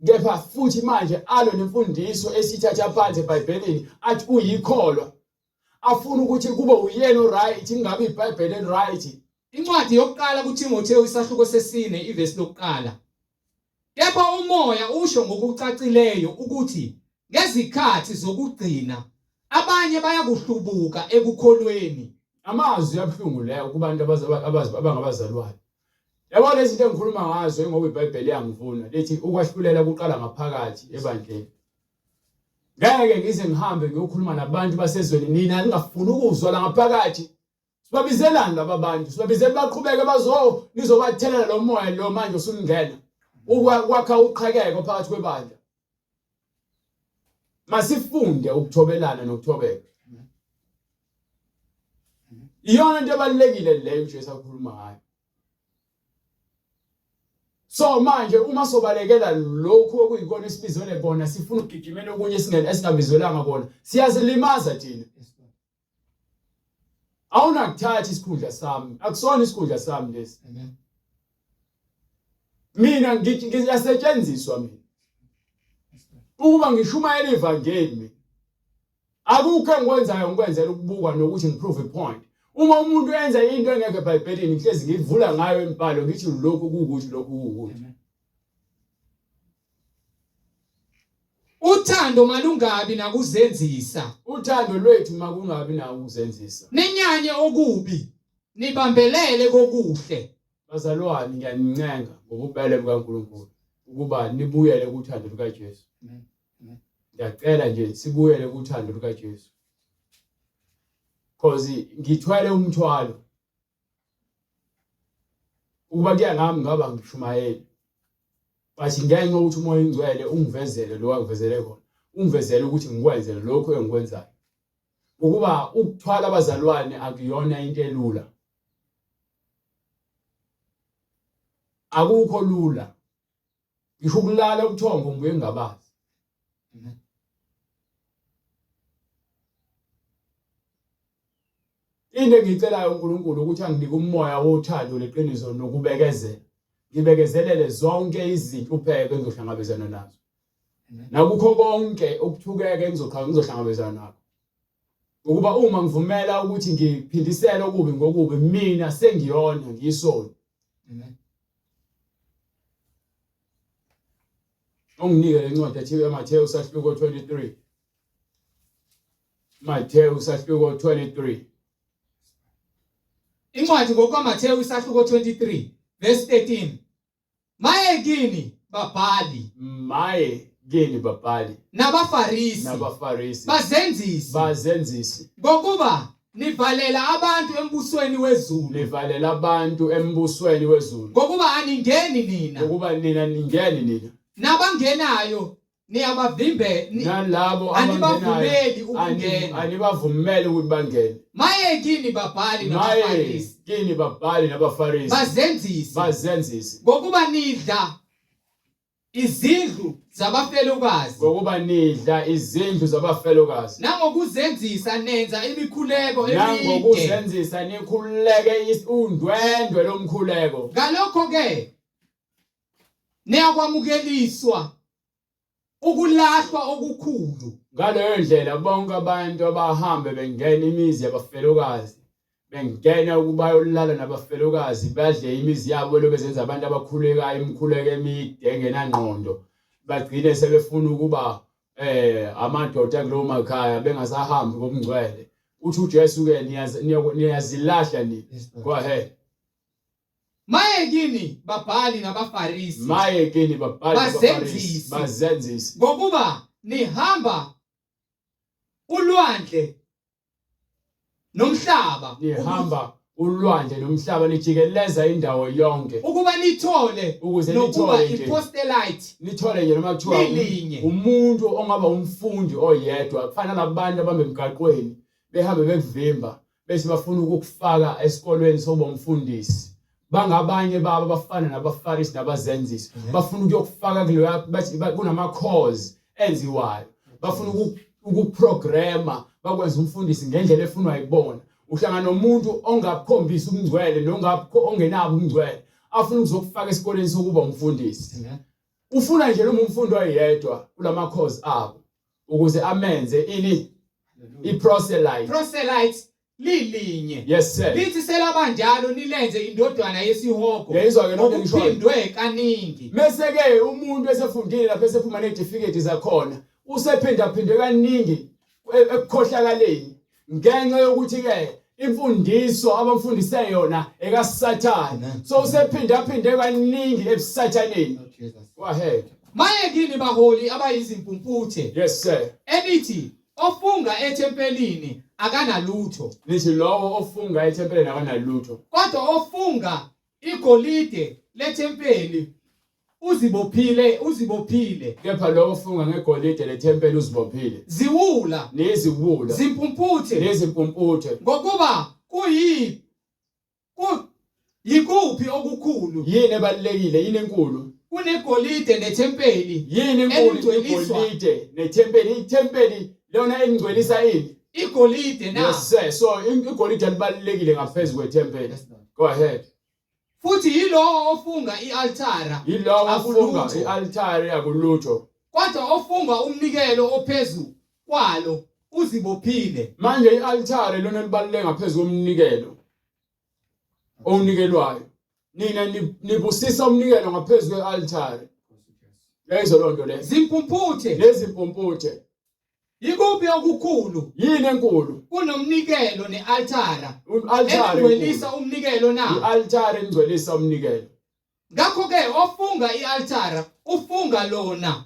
S2: Kepha futhi manje alo nemfundiso esithatha phansi eBhayibhelini athi uyikholwa. Afuna ukuthi kube uyena oright ingabe iBhayibheli eliright.
S1: Incwadi yokuqala kuThimothewu isahluko sesine ivesi lokuqala. Kepha uMoya usho ngokucacileyo ukuthi ngezikhathi zokugcina abanye bayakuhlubuka ekukholweni.
S2: Amazwi abuhlungu leyo kubantu abangabazalwane. Yabo lezi zinto engikhuluma ngazo ingoba iBhayibheli liyangivuna lithi ukwahlulela kuqala ngaphakathi ebandleni. Ngeke ngize ngihambe ngiyokhuluma nabantu basezweni nina ningafuni ukuzwa la ngaphakathi. Sibabizelani laba bantu? Sibabizela baqhubeke bazo nizobathelela lo moya lo manje usuningena. Ukwakha uqhekeko phakathi kwebandla. Masifunde ukuthobelana nokuthobeka. Iyona into ebalulekile leyo uJesu akhuluma ngayo. So manje uma sobalekela lokhu okuyikona esibizele kona sifuna ukugijimela okunye esingena esingabizwelanga kona siyazilimaza thina. Awunakuthatha isikhundla sami, akusona isikhundla sami lesi.
S1: Amen.
S2: Mina ngiyasetshenziswa mina ukuba ngishumayele ivangeli mina. Akukho engikwenzayo ngikwenzela ukubukwa nokuthi ngiprove a point. Uma umuntu enza into engekho eBhayibhelini ngihlezi ngivula ngayo imibhalo ngithi lokhu kuwukuthi lokhu kuwukuthi.
S1: Uthando malungabi nakuzenzisa.
S2: Uthando lwethu makungabi nakuzenzisa.
S1: Ninyanye okubi, nibambelele kokuhle.
S2: Bazalwane, ngiyanincenga ngobubele bukaNkulunkulu ukuba nibuyele kuthando lukaJesu. Ngiyacela nje sibuyele kuthando lukaJesu. Cause ngithwele umthwalo. Ukuba kuya ngami ngaba ngishumayeli. But ngenxa yokuthi uMoya oNgcwele ungivezele lo angivezele khona, ungivezele ukuthi ngikwenze lokhu engikwenzayo. Ngokuba ukuthwala abazalwane akuyona into elula. Akukho lula. Ngisho ukulala ubuthongo ngibuye ngingabazi. Into engiyicelayo uNkulunkulu ukuthi anginike umoya wothando leqiniso nokubekezela. Ngibekezelele zonke izinhlupheko engizohlangabezana nazo. Nakukho konke ukuthukeka engizohlangabezana nakho. Ngokuba uma ngivumela ukuthi ngiphindisele okubi ngokubi mina sengiyona ngiyisoni.
S1: Amen.
S2: Unginike le ncwadi ethi uMathewu sahluko 23. Mathewu sahluko 23.
S1: Incwadi ngokukaMathewu isahluko 23 verse 13. Maye kini babhali.
S2: Maye kini babhali.
S1: NabaFarisi.
S2: NabaFarisi.
S1: Bazenzisi.
S2: Bazenzisi.
S1: Ngokuba nivalela abantu embusweni wezulu.
S2: Nivalela abantu embusweni wezulu.
S1: Ngokuba aningeni nina.
S2: Ngokuba nina ningeni nina.
S1: Nabangenayo niyabavimbe
S2: nalabo
S1: anibavumeli ukungena
S2: anibavumeli ukuthi bangene
S1: maye kini babhali nabafarisi
S2: kini babhali nabafarisi
S1: bazenzisi
S2: bazenzisi
S1: ngokuba nidla izindlu zabafelokazi
S2: ngokuba nidla izindlu zabafelokazi
S1: nangokuzenzisa nenza imikhuleko emide
S2: nangokuzenzisa nikhuleke undwendwe lomkhuleko
S1: ngalokho ke niyakwamukeliswa Ukulahlwa okukhulu.
S2: Ngaleyo ndlela bonke abantu abahambe bengena imizi yabafelokazi, bengena ukuba bayolala nabafelokazi, badle imizi yabo belokhu bezenza abantu abakhulekayo imikhuleko emide engenangqondo, bagcine sebefuna ukuba eh amadoda kulowo makhaya bengasahambi ngobungcwele. Uthi uJesu ke niyazilahla nina. Go ahead.
S1: Maye kini babhali nabaFarisi.
S2: Maye kini babhali
S1: nabaFarisi.
S2: Bazenzisi.
S1: Ngokuba nihamba ulwandle nomhlaba.
S2: Nihamba ulwandle nomhlaba nijikeleza indawo yonke
S1: ukuba nithole
S2: ukuze
S1: nokuba
S2: nithole nje
S1: ipostelite
S2: nithole nje noma kuthiwa
S1: lilinye
S2: umuntu ongaba umfundi oyedwa kufana nabantu abambe emgaqweni behambe bekuvimba bese bafuna ukukufaka esikolweni sokuba umfundisi bangabanye babo abafana nabaFarisi nabazenzisi bafuna ukuyokufaka kuleya bathi kunama-course enziwayo bafuna ukuprograma bakwenza umfundisi ngendlela efunwa yibona uhlangana nomuntu ongakukhombisi ubungcwele ongenabo ubungcwele afuna ukuzokufaka esikoleni sokuba umfundisi ufuna nje noma umfundi oyedwa kulama course abo ukuze amenze ini i-proselyte
S1: proselyte lilinye
S2: yes sir
S1: lithi selabanjalo nilenze indodana yesihogo
S2: Yayizwa ke lonto engishoyo.
S1: okuphindwe kaningi
S2: mese ke umuntu esefundile lapho esephuma nezitifiketi zakhona usephindaphindwe kaningi ekukhohlakaleni ngenxa yokuthi ke imfundiso abamfundise yona ekaSathane so usephindaphinde kaningi ebusathaneni go ahead
S1: Maye kini baholi abayizimpumputhe
S2: yes sir
S1: enithi ofunga ethempelini akanalutho
S2: nithi lowo ofunga ethempelini akanalutho
S1: kodwa ofunga igolide lethempeli uzibophile uzibophile
S2: kepha lowo ofunga ngegolide lethempeli uzibophile
S1: ziwula
S2: neziwula
S1: zimpumputhe
S2: nezimpumputhe
S1: ngokuba kuyi ku yikuphi okukhulu
S2: yini ebalulekile yini enkulu
S1: kunegolide nethempeli
S2: yini enkulu
S1: elingcweliswa
S2: igolide nethempeli ithempeli lona elingcwelisa ini
S1: igolide na
S2: yes sir so igolide libalulekile ngaphezu kwethempeli go ahead
S1: Futhi yilowo ofunga i-altara
S2: Yilowo ofunga
S1: akulutho.
S2: i-altare akulutho.
S1: Kodwa ofunga umnikelo ophezu kwalo uzibophile.
S2: Manje i-altare lona libaluleke ngaphezu komnikelo owunikelwayo. Nina nibusisa umnikelo ngaphezu kwe-altare. Yayizwa loo nto leyo.
S1: Zimpumputhe.
S2: Nezimpumputhe.
S1: Yikuphi okukhulu?
S2: Yini enkulu?
S1: Kunomnikelo ne-altara.
S2: I-altare
S1: elingcwelisa umnikelo na?
S2: I-altare elingcwelisa umnikelo.
S1: Ngakho-ke ofunga i-altara ufunga lona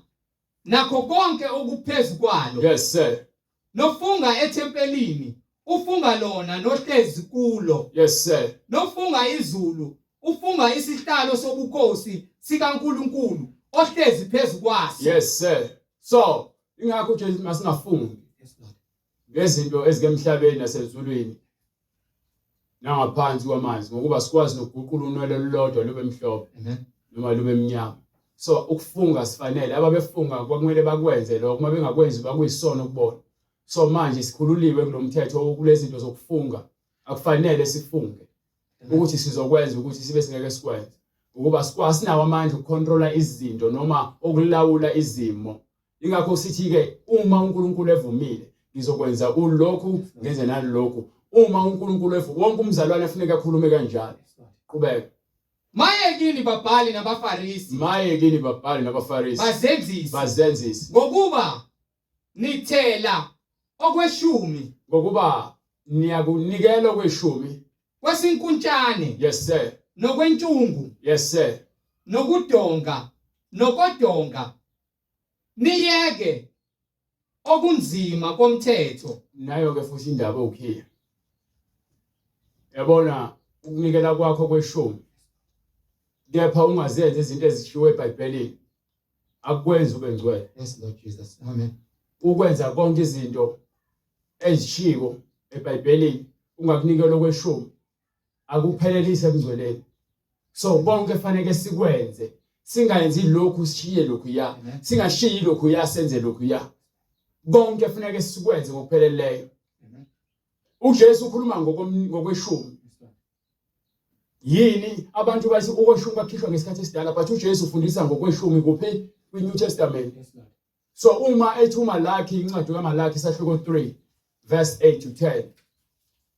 S1: nakho konke okuphezu kwalo.
S2: Yes sir.
S1: Nofunga ethempelini ufunga lona nohlezi kulo.
S2: Yes sir.
S1: Nofunga izulu ufunga isihlalo sobukhosi sikaNkulunkulu ohlezi phezu kwaso.
S2: Yes sir. So ingakho uJesu masingafungi ngezinto ezikemhlabeni nasezulwini nangaphansi kwamanzi ngokuba sikwazi nokuguqula unwele olulodwa lube mhlophe noma lube mnyama. So ukufunga sifanele ababefunga kwakumele bakwenze lokho uma bengakwenzi bakuyisono kubona. So manje sikhululiwe kulomthetho kulezinto zokufunga akufanele sifunge ukuthi sizokwenza ukuthi sibe singeke sikwenze ukuba sinawo amandla ukucontrola izinto noma ukulawula izimo ingakho sithi ke uma uNkulunkulu evumile ngizokwenza ulokhu ngenze nalokhu uma uNkulunkulu evu wonke umzalwane afuneka akhulume kanjalo qhubeka
S1: Maye kini babhali nabaFarisi.
S2: Maye kini babhali nabaFarisi.
S1: Bazenzisi.
S2: Bazenzisi.
S1: Ngokuba nithela okweshumi.
S2: Ngokuba niyakunikela okweshumi.
S1: Kwesinkuntshane.
S2: Yes sir.
S1: Nokwentshungu.
S2: Yes sir.
S1: Nokudonga nokodonga niyeke okunzima komthetho.
S2: Nayo ke futhi indaba okhiya. Yabona ukunikela kwakho kweshumi kepha ungazenzi izinto ezishiwo eBhayibhelini akukwenzi ube ngcwele.
S1: Yes Lord Jesus. Amen.
S2: Ukwenza konke izinto ezishiwo eBhayibhelini ungakunikela okweshumi akuphelelise ebungcweleni. So konke fanele sikwenze singayenzi lokhu sishiye lokhu ya singashiyi lokhu ya senze lokhu ya konke funeke sikwenze ngokupheleleyo uJesu ukhuluma ngokweshumi yini abantu bathi ukweshumi bakhishwa ngesikhathi esidala but uJesu ufundisa ngokweshumi kuphi kwi-New Testament. So uma ethi uMalaki, incwadi kaMalaki isahluko 3 verse 8 to 10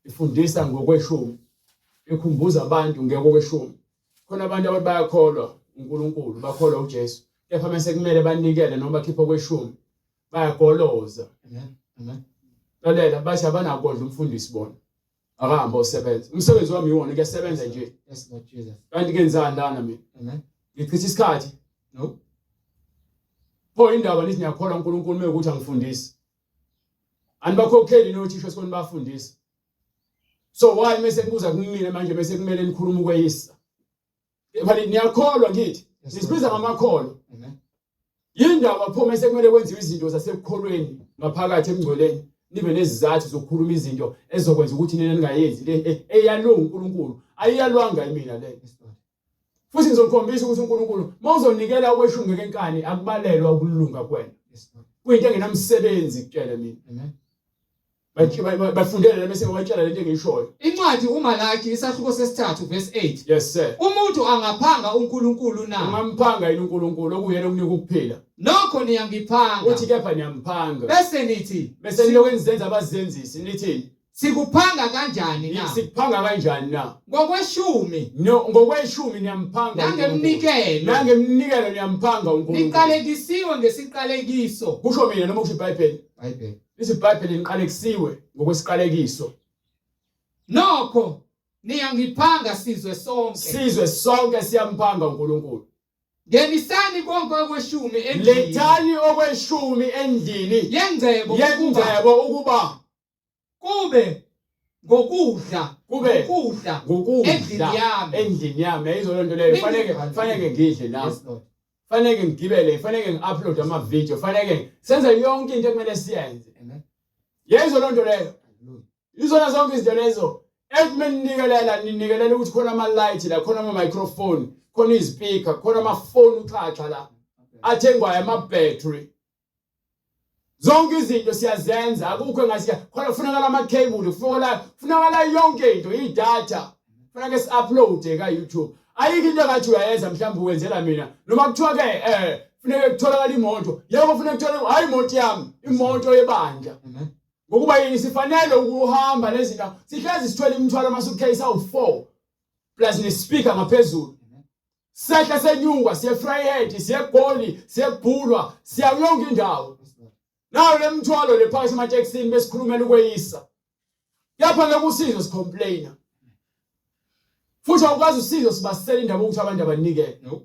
S2: ifundisa ngokweshumi, ikhumbuza abantu ngekokweshumi. Khona abantu abathi bayakholwa uNkulunkulu, bakholwa uJesu, kepha mase kumele banikele noma bakhiphe okweshumi bayagoloza.
S1: Amen. Amen.
S2: Lalela, bathi abanakondla umfundisi bona. Akahambe osebenza. Umsebenzi wami iwona kuyasebenza nje.
S1: Yes Lord Jesus.
S2: Kanti kenzani lana mina?
S1: Amen.
S2: Ngichitha isikhathi.
S1: No.
S2: Pho indaba nithi niyakholwa uNkulunkulu mekuthi angifundisi. Anibakhokheli nothisha esikoleni bafundisa. So why mese kubuza kumina manje mese kumele nikhulume ukweyisa? Kepha niyakholwa ngithi nisibiza ngamakholwa. Yindaba pho mese kumele kwenziwe izinto zasekukholweni ngaphakathi emngcweleni nibe nezizathu zokukhuluma izinto ezizokwenza ukuthi nina ningayenzi le e, eyalwe uNkulunkulu ayiyalwanga imina le. Futhi ngizokukhombisa ukuthi uNkulunkulu mawuzonikela okweshumi ngenkani akubalelwa ukulunga kwena. Kuyinto engenamsebenzi kutshele mina.
S1: Amen.
S2: Bafundele bese batshela lento engiyishoyo.
S1: Incwadi uMalaki isahluko sesithathu verse 8.
S2: Yes sir.
S1: Umuntu angaphanga uNkulunkulu na?
S2: Ungamphanga yini uNkulunkulu okuyena okunika ukuphila?
S1: Nokho niyangiphanga.
S2: Uthi kepha niyamphanga.
S1: Bese nithi
S2: bese nilokhu enizenza abazenzisi nithini?
S1: Sikuphanga kanjani na?
S2: Sikuphanga kanjani na?
S1: Ngokweshumi.
S2: No, ngokweshumi niyamphanga.
S1: Nangemnikelo.
S2: Nangemnikelo niyamphanga uNkulunkulu.
S1: Niqalekisiwe ngesiqalekiso.
S2: Kusho mina noma kusho iBhayibheli?
S1: iBhayibheli.
S2: Lithi iBhayibheli niqalekisiwe ngokwesiqalekiso.
S1: Nokho niyangiphanga sizwe sonke.
S2: Sizwe sonke siyamphanga uNkulunkulu.
S1: Ngenisani konke okweshumi endlini.
S2: Lethani okweshumi endlini
S1: yengcebo
S2: yengcebo ukuba
S1: kube ngokudla
S2: kube
S1: ukudla
S2: ngokudla
S1: endlini yami
S2: endlini yami ayizo lento leyo faneke faneke ngidle la
S1: yes Lord
S2: faneke ngigibele faneke ngiupload ama video faneke senze yonke into ekumele siyenze
S1: amen
S2: yezo lonto leyo izona zonke izinto lezo ekumele ninikelela ninikelela ukuthi khona ama light la khona ama microphone khona izipika khona ama phone uxhaxha la athengwayo ama battery Zonke izinto siyazenza akukho engathi khona kufunakala ama cable kufunakala kufunakala yonke into idata kufuneka si upload ka YouTube ayikho into engathi uyayenza mhlawumbe uwenzela mina noma kuthiwa ke eh funeka kutholakala imoto yebo funeka kutholakala hayi imoto yami imoto yebandla ngokuba yini sifanele ukuhamba lezinto sihlezi sithwele imithwalo ama suitcase awu4 plus ne speaker ngaphezulu Sehla senyuka siye Vryheid, siye Goli, siye Bhulwa, siya yonke indawo. Nayo lemthwalo le phakathi ematekisini besikhulumela ukweyisa. Lapha ngeke usizwe sicomplaina. Futhi awukwazi usizo sibasela indaba ukuthi abantu abanikele.
S1: No.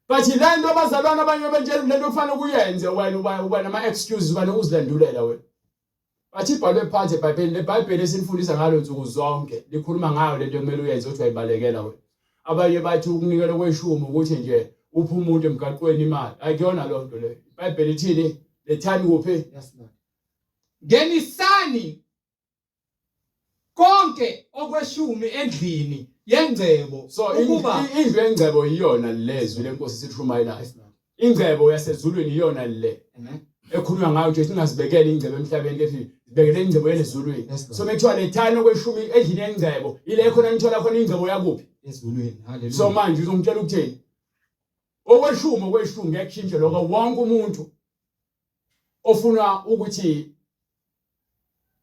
S2: But le nto abazalwane abanye bentshela le nto kufanele ukuyenze wena uba uba nama excuses uba nokuzilandulela wena. Bathi ibhalwe phansi eBhayibhelini, leBhayibheli esinifundisa ngalo nsuku zonke likhuluma ngayo lento ekumele uyenze uthi uyayibalekela wena. Abanye bathi ukunikela kweshumi ukuthi nje uphe umuntu emgaqweni imali. Ayikuyona loo nto leyo. IBhayibheli ithini? Lethani kuphi?
S1: Yes Lord. Ngenisani konke okweshumi endlini yengcebo
S2: so
S1: ukuba
S2: indlu yengcebo iyona lezwi lenkosi sithumayelayo ingcebo yasezulwini iyona le ekhulunywa ngayo nje singazibekela ingcebo emhlabeni kethi sibekele ingcebo yelezulwini so mekuthiwa lethani okweshumi endlini yengcebo ile khona nithola khona ingcebo yakuphi
S1: ezulwini haleluya
S2: so manje uzongitshela ukuthini okweshumi okweshumi kuyakushintsha lokho wonke umuntu ofuna ukuthi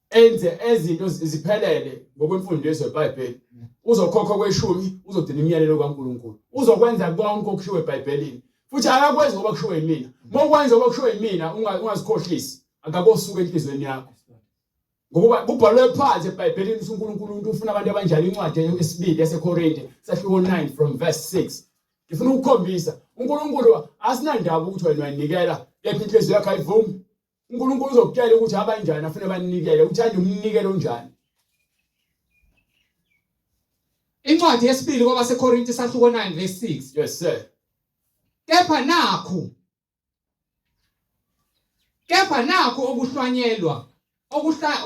S2: enze ezinto ziphelele ngokwemfundiso yeBhayibheli uzokhokha kweshumi uzogcina imiyalelo kaNkuluNkulu uzokwenza konke okushiwo eBhayibhelini futhi akakwenzi ngoba kushiwo yimina mokwenza ngoba kushiwo yimina ungazikhohlisi akakosuka enhlizweni yakho ngokuba kubhalwe phansi eBhayibhelini ukuthi uNkulunkulu umuntu ufuna abantu abanjalo incwadi esibili yaseKorinte sahluko 9 from verse 6 ngifuna ukukhombisa uNkulunkulu asinandaba ukuthi wena uyanikela kepha inhliziyo yakho ayivumi uNkulunkulu uzokutshela ukuthi abanjani afuna banikele uthanda umnikelo onjani
S1: Incwadi yesibili kwabaseKorinte sahluko 9 verse 6
S2: Yes sir
S1: Kepha nakhu Kepha nakhu okuhlwanyelwa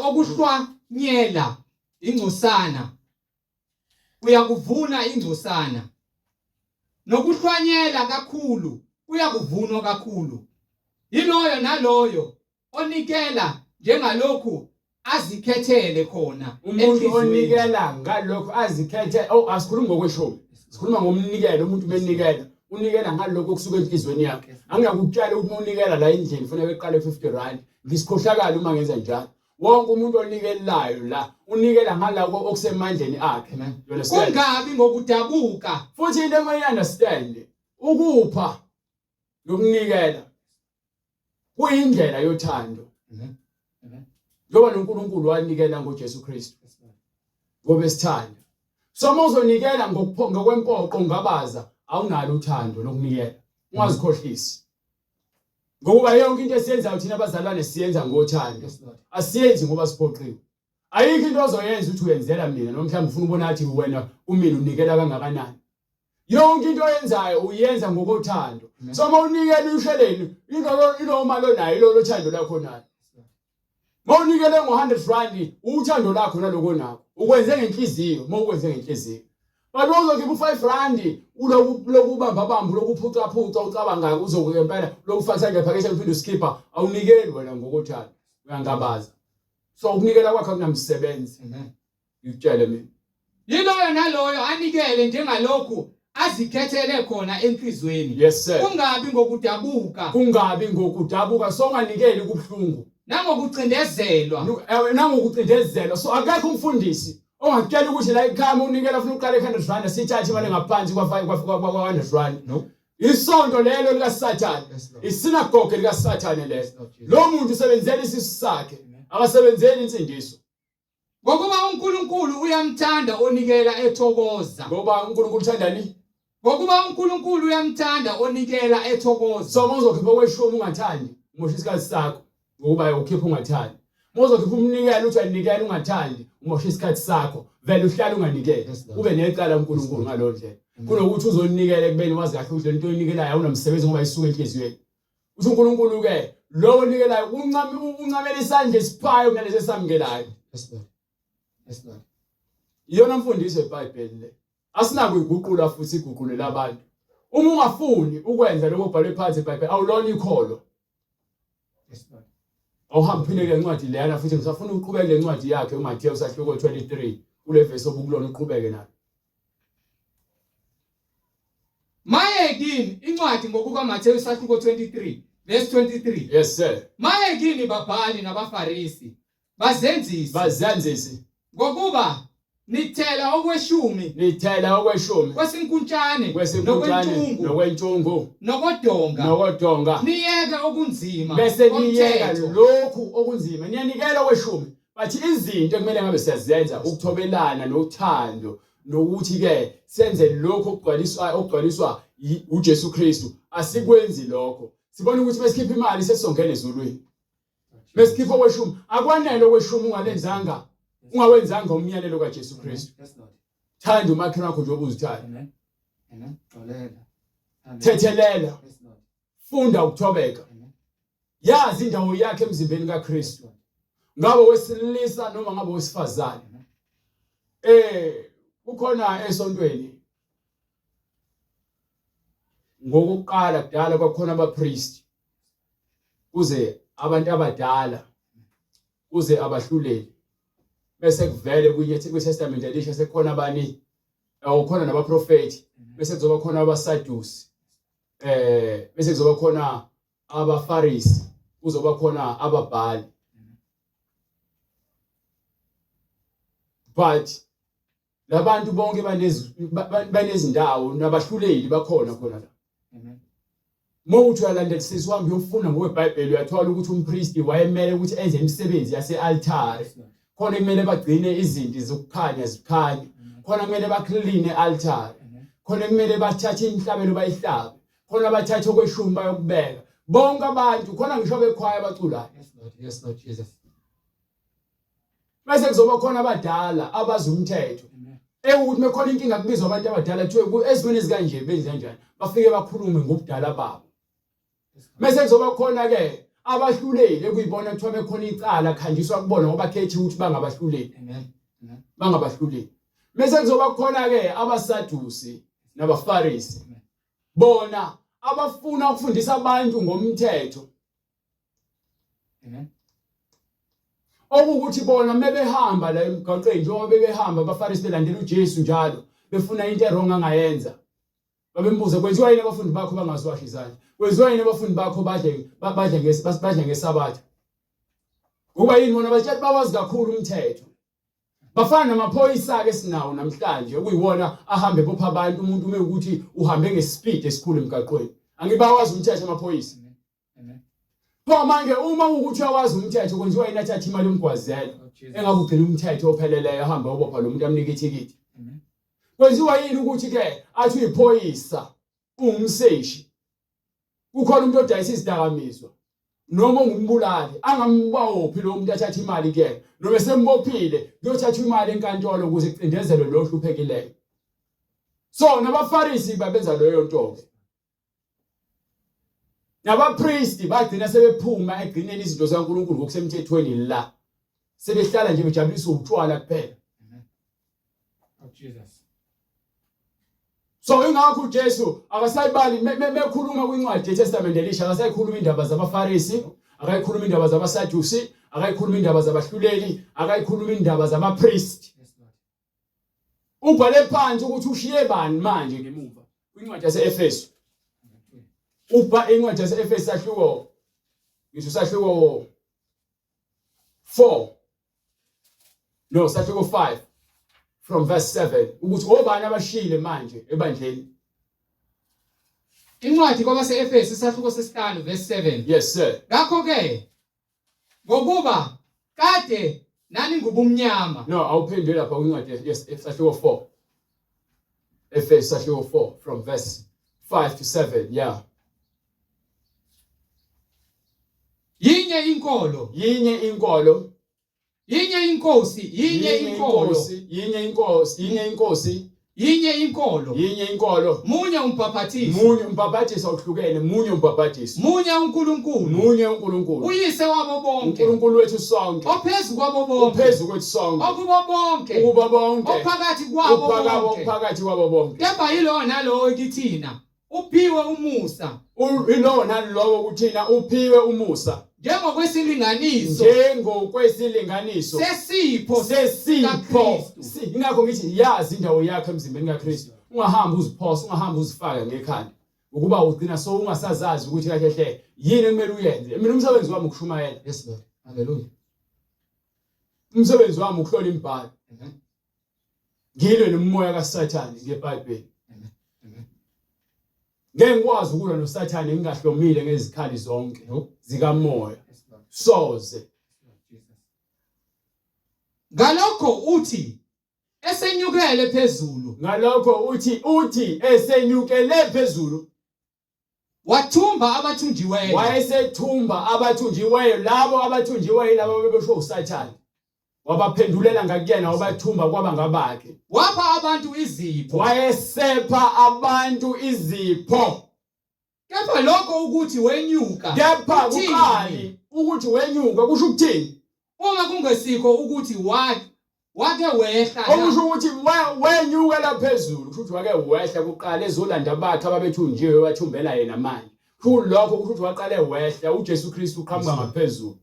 S1: okuhlwanyela ingcosana uyakuvuna ingcosana nokuhlwanyela kakhulu kuyakuvunwa kakhulu yiloyo naloyo onikela njengalokhu azikhethele khona
S2: umuntu onikela ngalokho azikhethe oh asikhulumi ngokweshumi sikhuluma ngomnikelo umuntu benikela Unikela ngalokho okusuka enhlizweni yakhe. Angiyakutshela ukuthi uma unikela la endlini kufanele eqale 50 rand. Ngisikhohlakala uma ngenza njalo. Wonke umuntu onikelayo la unikela ngaloko okusemandleni akhe. You understand?
S1: Kungabi ngokudabuka.
S2: Futhi into ekumele understand ukupha nokunikela kuyindlela yothando. Njengoba noNkulunkulu wanikela ngoJesu Kristu ngoba esithanda. So uma uzonikela ngokwempoqo ungabaza awunalo uthando lokunikela. Ungazikhohlisi. Ngokuba yonke into esiyenzayo thina abazalwane siyenza ngothando. Asiyenzi ngoba siphoqiwe. Ayikho into ozoyenza ukuthi uyenzela mina noma mhlawumbe ufuna ubona athi wena umina unikela kangakanani. Yonke into oyenzayo uyenza ngokothando. So uma unikela usheleni ilo mali onayo ilo lothando lakho nalo. Uma unikele ngo-100 rand uthando lakho naloko onakho. Ukwenze ngenhliziyo, uma ukwenze ngenhliziyo. But uzokhipha u-5 rand uloku lokubamba bamba lokuphuca phuca ucabanga uzokuke impela lokufaka isandla ephaketheni uphinde usikhipha awunikeli wena ngokothando. Uyangabaza. So ukunikela kwakho akunamsebenzi.
S1: Amen.
S2: Ngikutshele mina.
S1: Yiloyo naloyo anikele njengalokhu azikhethele khona enhlizweni.
S2: Yes sir.
S1: Kungabi ngokudabuka.
S2: Kungabi ngokudabuka so unganikeli kubuhlungu.
S1: Nangokucindezelwa.
S2: Nangokucindezelwa. So akekho umfundisi ongakutshela ukuthi la ekhaya unikela ufuna uqale 100 rand sithathe imali ngaphansi kwa 100 rand.
S1: No.
S2: Isonto lelo likaSathane. Isinagoge likaSathane lelo. Lo muntu usebenzela isisu sakhe, akasebenzeli insindiso.
S1: Ngokuba uNkulunkulu uyamthanda onikela ethokoza.
S2: Ngoba uNkulunkulu uthandani?
S1: Ngokuba uNkulunkulu uyamthanda onikela ethokoza.
S2: So uma uzokhipha okweshumi ungathandi, umosha isikhathi sakho ngokuba ukhipha ungathandi. Uma uzokhipha umnikelo uthi uyanikela ungathandi, umosha isikhathi sakho. Vele uhlale unganikeli. Ube necala uNkulunkulu ngaleyo ndlela. Kunokuthi uzonikela ekubeni wazi kahle ukuthi lento oyinikelayo awunamsebenzi ngoba isuka enhliziyweni. Uthi uNkulunkulu ke lowo onikelayo uncamela isandla esiphayo kunalesi esamukelayo.
S1: Yes Lord. Yes Lord.
S2: Iyona mfundiso yeBhayibheli le. Asinakuyiguqula futhi iguqulele abantu. Uma ungafuni ukwenza lokho okubhalwe phansi eBhayibheli awulona ikholwa.
S1: Yes Lord.
S2: Awuhambe uphinde kule ncwadi leyana futhi ngisafuna ukuqhubeka le ncwadi yakhe uMathewu sahluko 23 kule verse obukulona uqhubeke nayo.
S1: Maye kini incwadi ngokukaMathewu isahluko 23 verse 23.
S2: Yes sir.
S1: Maye kini babhali nabaFarisi bazenzisi.
S2: Bazenzisi.
S1: Ngokuba nithela okweshumi
S2: nithela okweshumi
S1: kwesinkuntshane
S2: kwesinkuntshane nokwentshungu
S1: nokodonga
S2: nokodonga
S1: niyeke okunzima
S2: bese niyeka lokhu okunzima niyanikela okweshumi bathi izinto ekumele ngabe siyazenza ukuthobelana nothando nokuthi ke senze lokho okugcwaliswa okugcwaliswa uJesu Kristu asikwenzi lokho sibona ukuthi mesikhipha imali sesizongena ezulwini mesikhipha okweshumi akwanele okweshumi ungalenzanga ungawenzanga umyalelo kaJesu Kristu thanda umakhelwane wakho njengoba uzithanda thethelela funda ukuthobeka yazi indawo yakhe emzimbeni kaKristu ngabe wesilisa noma ngabe wesifazane eh kukhona esontweni ngokuqala kudala kwakhona abapriest kuze abantu abadala kuze abahluleli bese kuvele kwinye kwiTestament elisha sekukhona abani awukhona nabaprofeti bese kuzoba khona abasadusi eh bese kuzoba khona abafarisi kuzoba khona ababhali but labantu bonke banezindawo nabahluleli bakhona khona la
S1: Amen.
S2: Uma uthi uyalandelisisa uhambe uyofuna ngokweBhayibheli uyathola ukuthi umpristi wayemele ukuthi enze imisebenzi yase-altare. Khona kumele bagcine izinti zokukhanya zikhanya. Khona kumele bakline e-altare. Khona kumele bathathe imihlabelo bayihlabe. Khona bathathe okweshumi bayokubeka. Bonke abantu khona ngisho bekhwaya abaculayo.
S1: Yes Lord, yes Lord Jesus.
S2: Bese kuzoba khona abadala abazi umthetho. Ewukuthi mekhona inkinga kubizwa abantu abadala kuthiwe ezimweni ezikanje benza kanjani. Bafike bakhulume ngobudala babo. Bese kuzoba khona ke abahluleli ekuyibona kuthiwa bekhona icala khanjiswa kubona ngoba khethiwe ukuthi bangabahluleli.
S1: Amen. Amen.
S2: Bangabahluleli. Bese kuzoba khona ke abaSadusi nabaFarisi. Bona abafuna ukufundisa abantu ngomthetho.
S1: Amen.
S2: Okuwukuthi bona mebehamba la emgwaqeni njengoba bebehamba abaFarisi belandela uJesu njalo befuna into erong angayenza. Babembuza kwenziwa yini abafundi bakho bangaziwashi izandla? Kwenziwa yini abafundi bakho badle badle badle ngesabatha? Ngoba yini bona batshela bawazi kakhulu umthetho. Bafana namaphoyisa ke sinawo namhlanje okuyiwona ahambe bopha abantu umuntu uma ukuthi uhambe ngespeed esikhulu emgaqweni. Angibawazi umthetho amaphoyisa. Pho manje uma ukuthi uyawazi umthetho kwenziwa yini athathe imali yomgwazelo
S1: Oh,
S2: engabe ugcina umthetho opheleleyo ahambe obopha lo muntu amnike ithikithi. Kwenziwa yini ukuthi ke athi uyiphoyisa ungumseshi kukhona umuntu odayisa izidakamizwa noma ungumbulali angambawophi lo muntu athathe imali kuyena noma esembophile kuyothathwa imali enkantolo ukuze kucindezelwe lo ohluphekileyo. So nabaFarisi babenza leyo nto ke. Nabapristi bagcina sebephuma egcineni izinto zikaNkulunkulu ngokusemthethweni la. Sebehlala nje bejabulisa utshwala kuphela.
S1: Oh Jesus.
S2: So ingakho uJesu akasayibali mekhuluma kwincwadi yeTestament elisha akasayikhuluma indaba zabaFarisi, akayikhuluma indaba zabaSadusi, akayikhuluma indaba zabahluleli, akayikhuluma indaba zabapristi. Ubhale phansi ukuthi ushiye bani manje ngemuva kwincwadi yase-Efesu. Ubha incwadi yase-Efesu sahluko ngisho sahluko 4 no sahluko 5 from verse 7 ukuthi obani abashiyile manje ebandleni.
S1: Incwadi kwabase-Efesu isahluko sesihlanu verse 7.
S2: Yes sir.
S1: Ngakho ke Ngokuba kade naningubumnyama.
S2: No, awuphendule lapha kwincwadi yesahluko 4. Efesu sahluko 4 from verse 5 to 7. Yeah.
S1: Yinye inkolo.
S2: Yinye inkolo.
S1: Yinye inkosi, yinye inkolo.
S2: Yinye inkosi, yinye inkosi.
S1: Yinye inkolo.
S2: Yinye inkolo.
S1: Munye umbhaphathiso.
S2: Munye umbhaphathiso awuhlukene, munye umbhaphathiso.
S1: Munye uNkulunkulu.
S2: Munye uNkulunkulu.
S1: Uyise wabo bonke.
S2: uNkulunkulu wethu sonke.
S1: Ophezu kwabo bonke.
S2: Ophezu kwethu sonke.
S1: Okubo bonke.
S2: Ukubo bonke.
S1: Ophakathi kwabo bonke.
S2: Ophakathi kwabo bonke.
S1: Kepha yilowo nalowo kithina Uphiwe umusa.
S2: Yilowo nalowo kuthina uphiwe umusa.
S1: Njengokwesilinganiso.
S2: Njengokwesilinganiso.
S1: Sesipho.
S2: Sesipho. Ingakho ngithi yazi indawo yakho emzimbeni kaKristu. Ungahambi uziphosa, ungahambi uzifaka ngekhanda. Ukuba ugcina so ungasazazi ukuthi kahle hle yini ekumele uyenze. Mina umsebenzi wami ukushumayela.
S1: Yes Lord. Hallelujah.
S2: Umsebenzi wami ukuhlola imibhalo. Ngilwe nomoya kaSathane ngeBhayibheli. Ngeke ngikwazi ukulwa noSathane ngingahlomile ngezikhali zonke zikamoya. Soze.
S1: Ngalokho uthi esenyukele phezulu.
S2: Ngalokho uthi uthi esenyukele phezulu.
S1: Wathumba abathunjiweyo.
S2: Wayesethumba abathunjiweyo, labo abathunjiweyo yilabo ababeboshwe uSathane. Wabaphendulela ngakuyena, wabathumba kwaba ngabakhe.
S1: Wapha abantu izipho.
S2: Wayesepha abantu izipho.
S1: Kepha lokho ukuthi wenyuka.
S2: Kepha kuqali ukuthi wenyuka kusho ukuthini?
S1: Uma kungesikho ukuthi wake wehla
S2: na? Okusho ukuthi wenyukela phezulu, kusho ukuthi wake wehla kuqala ezolanda abakhe ababethunjiwe wathumbela yena manje. Kulokho kusho ukuthi waqale wehla, uJesu Kristu uqhamuka ngaphezulu.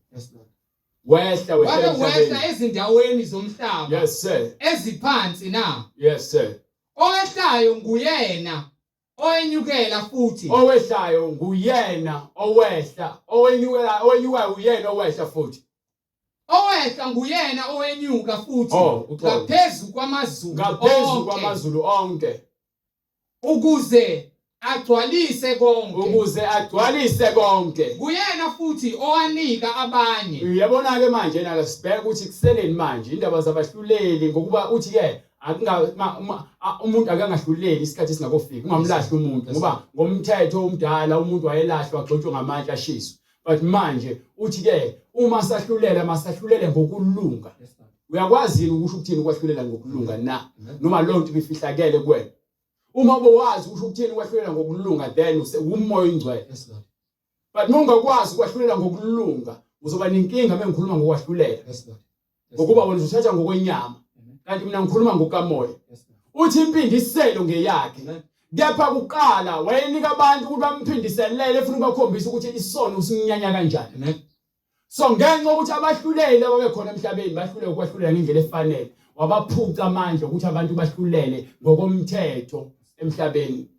S2: Wehla
S1: wehla Wake wehla ezindaweni zomhlaba.
S2: Yes sir.
S1: Eziphansi na?
S2: Yes sir.
S1: Owehlayo nguyena owenyukela futhi.
S2: Owehlayo nguyena owehla, owenyukela owenyukayo uyena owehla futhi.
S1: Owehla nguyena owenyuka futhi
S2: Oh, uxolo.
S1: ngaphezu kwamazulu
S2: Ngaphezu
S1: onke
S2: kwamazulu onke
S1: ukuze agcwalise konke.
S2: ukuze agcwalise konke.
S1: Nguyena futhi owanika abanye.
S2: Uyabona-ke manje na sibheke ukuthi kuseleni manje indaba zabahluleli ngokuba uthi-ke akunga ma- uma- a- umuntu akangahluleli isikhathi singakofiki ungamlahli umuntu ngoba ngomthetho omdala umuntu wayelahlwa agxotshwe ngamatshe ashiswe but manje uthi ke uma sahlulela masahlulele ngokulunga uyakwazi yini ukusho ukuthini ukwahlulela ngokulunga na noma loo nto ibifihlakele kuwena uma bowazi usho ukuthini ukwahlulela ngokulunga then umoya oyingcwele but uma ungakwazi ukwahlulela ngokulunga uzoba nenkinga uma ngikhuluma ngokwahlulela ngokuba wena uzothatha ngokwenyama kanti mina ngikhuluma ngokamoya uthi impindiselo ngeyakhe kepha kuqala wayenika abantu ukuthi bamphindiselele efuna ukubakhombisa ukuthi isono usinyanya kanjani so ngenxa yokuthi abahluleli ababekhona emhlabeni bahluleke ukwahlulela ngendlela efanele wabaphuca amandla ukuthi abantu bahlulele ngokomthetho emhlabeni.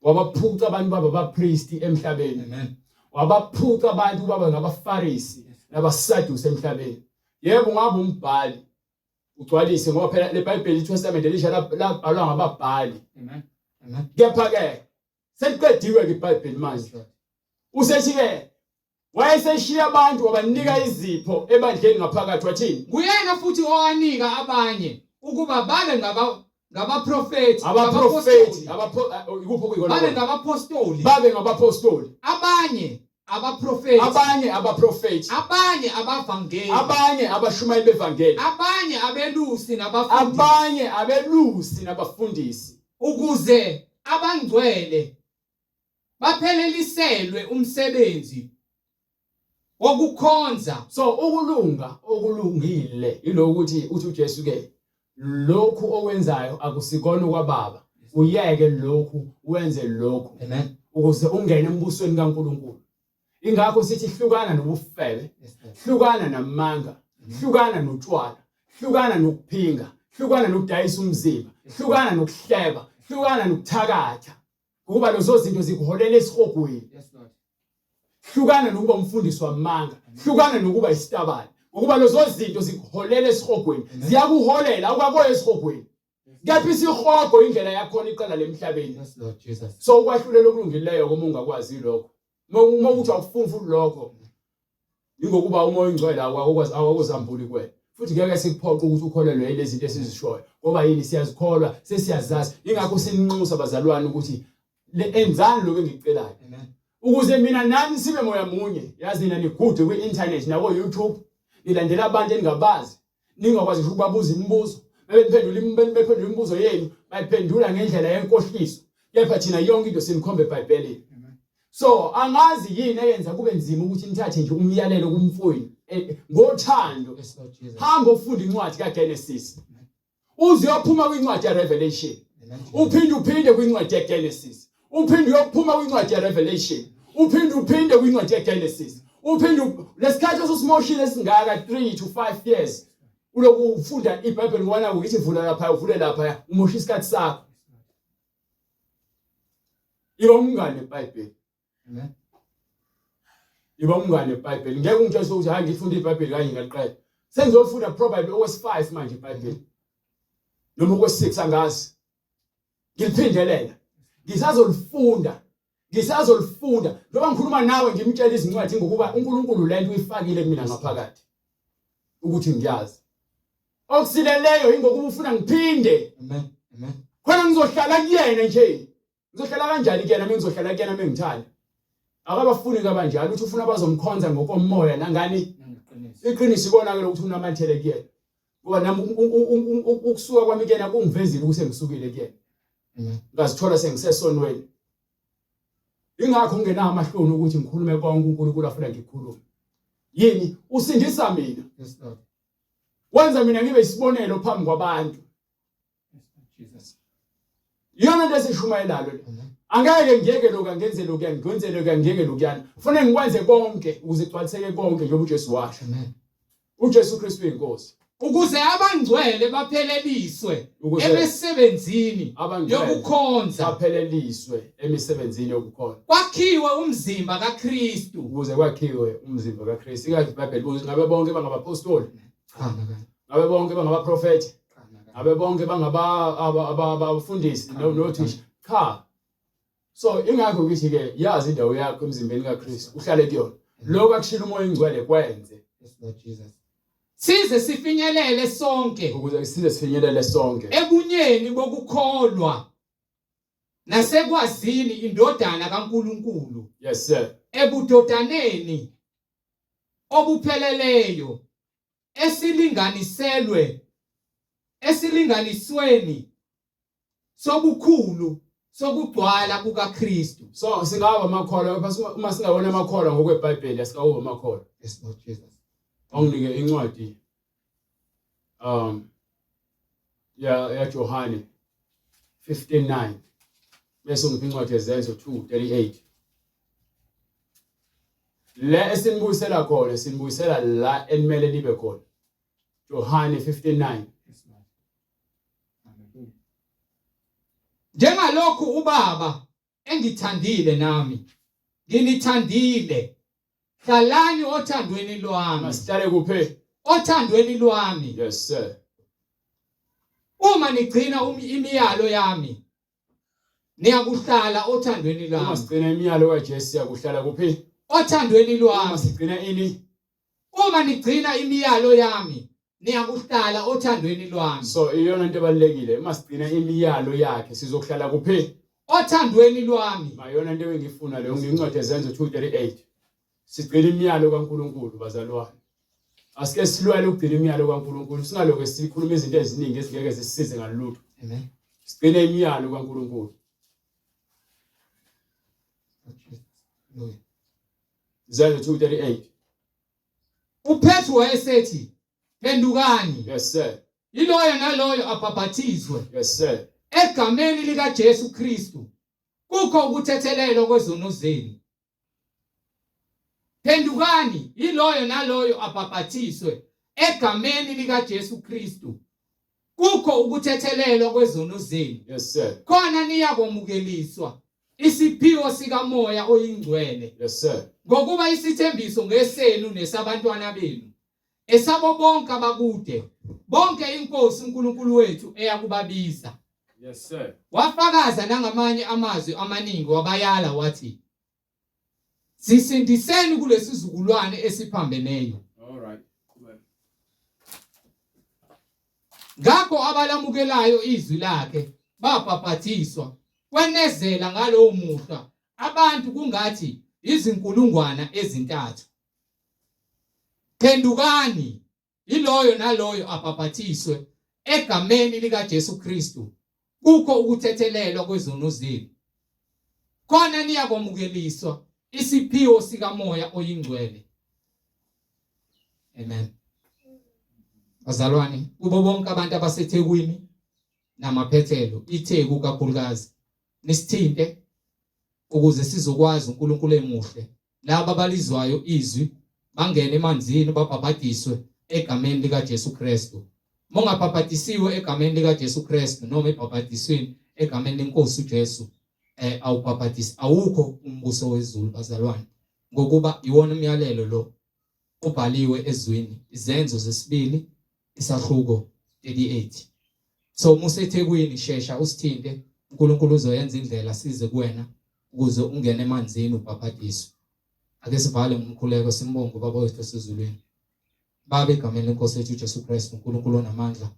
S2: Wabaphuca abantu baba abapristi emhlabeni.
S1: Amen.
S2: Wabaphuca abantu baba ngabaFarisi nabaSadusi emhlabeni. Yebo ngabe umbhali ugcwalise ngoba phela leBhayibheli iTestament elisha labhalwa ngababhali.
S1: Amen. Amen.
S2: Kepha ke seliqediwe ke iBhayibheli manje. Usethi ke wayeseshiya abantu wabanika izipho ebandleni ngaphakathi wathini?
S1: Nguyena futhi owanika abanye ukuba babe ngaba ngabaprofethi
S2: abaprofethi ikuphi okuyikona
S1: babe ngabapostoli
S2: babe ngabapostoli
S1: abanye abaprofethi
S2: abanye abaprofethi
S1: abanye abavangeli
S2: abanye abashumayeli bevangeli
S1: abanye abelusi nabafundisi
S2: abanye abelusi nabafundisi
S1: ukuze abangcwele bapheleliselwe umsebenzi wokukhonza.
S2: So ukulunga okulungile ilokuthi uthi uJesu ke lokhu okwenzayo akusikona kwababa uyeke lokhu wenze lokhu.
S1: Amen.
S2: Ukuze ungene embusweni kaNkuluNkulu. Ingakho sithi hlukana nobufebe, hlukana namanga, hlukana notshwala, hlukana nokuphinga, hlukana nokudayisa umzimba, hlukana nokuhleba, hlukana nokuthakatha. Ukuba lezo zinto zikuholela esihogweni.
S1: Yes Lord.
S2: Hlukana nokuba umfundisi wamanga, hlukana nokuba isitabane. Ngokuba lezo zinto zikuholela esihogweni, ziyakuholela awukakoya esihogweni. Kepha isihogo indlela yakhona iqala lemhlabeni.
S1: Yes Lord Jesus.
S2: So ukwahlulela okulungileyo uma ungakwazi lokho. Uma uthi awufuni futhi lokho, Ingokuba uMoya oNgcwele awakwazi awakuzambuli kuwena. Futhi ngeke sikuphoqe ukuthi ukholelwe yilezi zinto esizishoyo. Ngoba yini siyazikholwa, sesiyazazi. Ingakho sininxusa bazalwane ukuthi le enzani lokho engikucelayo.
S1: Amen.
S2: Ukuze mina nani sibe moya munye. Yazi nina nigude kwi-internet nako YouTube. Nilandela abantu eningabazi. Ningakwazi ngisho ukubabuza imibuzo. Bebephendula bephendula imibuzo yenu, bayiphendula ngendlela yenkohliso. Kepha thina yonke into sinikhomba eBhayibhelini. So angazi yini eyenza kube nzima ukuthi nithathe nje umyalelo kumfowenu eh, ngothando.
S1: Yes, Lord Jesus.
S2: Hamba ufunda incwadi kaGenesis. Uze uyophuma kwincwadi yeRevelation.
S1: Amen.
S2: Uphinde uphinde kwincwadi yeGenesis. Uphinde uyophuma kwincwadi yeRevelation. Uphinde uphinde kwincwadi yeGenesis. Uphinde lesikhathi ososimoshile esingaka 3 to 5 years. Uloku ufunda iBhayibheli ngoba naku ngithi vula lapha uvule lapha umosha isikhathi sakho. Iba umngane eBhayibheli.
S1: Amen.
S2: Iba umngane eBhayibheli. Ngeke ungitshele ukuthi hayi ngifunda iBhayibheli kanye ngaliqeda. Sengizolifunda probably okwesi-5 manje iBhayibheli. Noma okwesi-6 angazi. Ngiliphindelela. Ngisazolifunda. Ngisazolifunda. Njengoba ngikhuluma nawe ngimtshela izincwadi ngokuba uNkulunkulu lento uyifakile kumina ngaphakathi. Ukuthi ngiyazi. Okusileleyo ingokuba ufuna ngiphinde.
S1: Amen. Amen.
S2: Khona ngizohlala kuyena nje. Ngizohlala kanjani kuyena mina ngizohlala kuyena mengithanda. Akabafuni kabanjalo uthi ufuna abazomkhonza ngokomoya nangani
S1: Nangeqiniso.
S2: iqiniso ikona ke lokuthi unamathele kuyena. Ngoba nami ukusuka kwami kuyena kungivezile ukuthi sengisukile kuyena.
S1: Amen.
S2: Ngazithola sengisesonweni. Ingakho ngingenawo amahloni ukuthi ngikhulume konke uNkulunkulu afuna ngikhulume. Yini usindisa mina.
S1: Yes Lord.
S2: Wenza mina ngibe isibonelo phambi kwabantu.
S1: Jesus.
S2: Iyona into esishumayelayo le. Angeke ngiyeke lokhu ngenze lokhu ngenze lokhu ngiyeke lokuyana. Kufanele ngikwenze konke ukuze kugcwaliseke konke njengoba uJesu washo.
S1: Amen.
S2: UJesu Kristu uyinkosi.
S1: Ukuze abangcwele bapheleliswe
S2: Ukuze
S1: emisebenzini
S2: abangcwele
S1: yokukhonza
S2: baphelelisiwe emisebenzini yokukhonza.
S1: kwakhiwe umzimba kaKristu.
S2: Ukuze kwakhiwe umzimba kaKristu. Ikathi iBhayibheli ukuthi ngabe bonke bangabapostoli,
S1: Cha nakanye.
S2: ngabe bonke bangabaprofethi,
S1: Cha nakanye.
S2: ngabe bonke bangaba abafundisi nothisha. Cha. So ingakho ngithi ke yazi indawo yakho emzimbeni kaKristu, uhlale kuyona. Lokho akushilo uMoya oNgcwele kwenze.
S1: Yes Lord Jesus. Size sifinyelele sonke
S2: Ukuze size sifinyelele sonke
S1: ebunyeni bokukholwa nasekwazini indodana kaNkuluNkulu.
S2: Yes sir.
S1: Ebudodaneni obupheleleyo esilinganiselwe esilinganisweni sobukhulu sokugcwala kukaKristu.
S2: So singaba amakholwa kepha uma singawona amakholwa ngokweBhayibheli asikawuba amakholwa.
S1: Yes Lord Jesus.
S2: Awunginike incwadi um ya ya Johane 15:9 bese ungipha incwadi yeZenzo 2:38 le esinibuyisela khona sinibuyisela la enimele nibe khona Johane 15:9
S1: Njengalokhu ubaba Engithandile nami. Nginithandile. Hlalani othandweni lwami.
S2: Masihlale kuphi?
S1: Othandweni lwami.
S2: Yes sir.
S1: Uma nigcina imiyalo yami niyakuhlala othandweni
S2: Uma
S1: lwami.
S2: sigcina imiyalo kaJesu siyakuhlala kuphi?
S1: Othandweni
S2: Uma
S1: lwami.
S2: sigcina ini?
S1: Uma nigcina imiyalo yami niyakuhlala othandweni lwami.
S2: So iyona into ebalulekile. Uma sigcina imiyalo yakhe sizokuhlala kuphi?
S1: Othandweni lwami.
S2: Mayona into engifuna leyo ngincwadi ezenzo 238. Sigcina imiyalo kaNkuluNkulu bazalwane. Asike silwele ukugcina imiyalo kaNkuluNkulu singaloke sikhuluma izinto eziningi ezingeke zisisize ngalutho.
S1: Amen.
S2: Sigcine imiyalo kaNkuluNkulu. Zenzo 238.
S1: uPetru wayesethi phendukani
S2: Yes sir.
S1: yiloyo naloyo abhabhathizwe
S2: Yes sir.
S1: egameni likaJesu Kristu kukho ukuthethelelwa kwezono zenu phendukani yiloyo naloyo abhabhathiswe egameni likaJesu Kristu kukho ukuthethelelwa kwezono zenu
S2: Yes sir.
S1: khona niyakwamukeliswa isiphiwo sikaMoya oyiNgcwele.
S2: Yes sir.
S1: Ngokuba isithembiso ngesenu nesabantwana benu, esabo bonke abakude, bonke iNkosi uNkulunkulu wethu eyakubabiza.
S2: Yes sir.
S1: Wafakaza nangamanye amazwi amaningi wabayala wathi, Sisindiseni kulesizukulwane esiphambeneyo.
S2: All right. Qhubeka.
S1: Ngakho abalamukelayo izwi lakhe babhabhathiswa, kwenezela ngalowo muhla abantu kungathi izinkulungwana ezintathu. Phendukani, yiloyo naloyo abhabhathiswe egameni likaJesu Kristu kukho ukuthethelelwa kwezono zenu. Khona niyakwamukeliswa isiphiwo sikaMoya oyiNgcwele. Amen. Bazalwane, kubo bonke abantu abaseThekwini namaphethelo, iTheku kakhulukazi, nisithinte ukuze sizokwazi uNkulunkulu emuhle. Laba abalizwayo izwi bangene emanzini babhabhadiswe egameni likaJesu Kristu. Mongabhabhadisiwe egameni likaJesu Kristu noma ebhabhadisweni egameni lenkosi uJesu awubhabhadisi awukho umbuso wezulu bazalwane ngokuba iwona umyalelo lo ubhaliwe ezwini izenzo zesibili isahluko 38 so museThekwini shesha usithinte uNkulunkulu uzoyenza indlela size kuwena ukuze ungene emanzini ubhabhadiswe ake sivale ngomkhuleko simbonge ubaba wethu osezulwini Baba egameni lenkosi yethu uJesu Kristu uNkulunkulu onamandla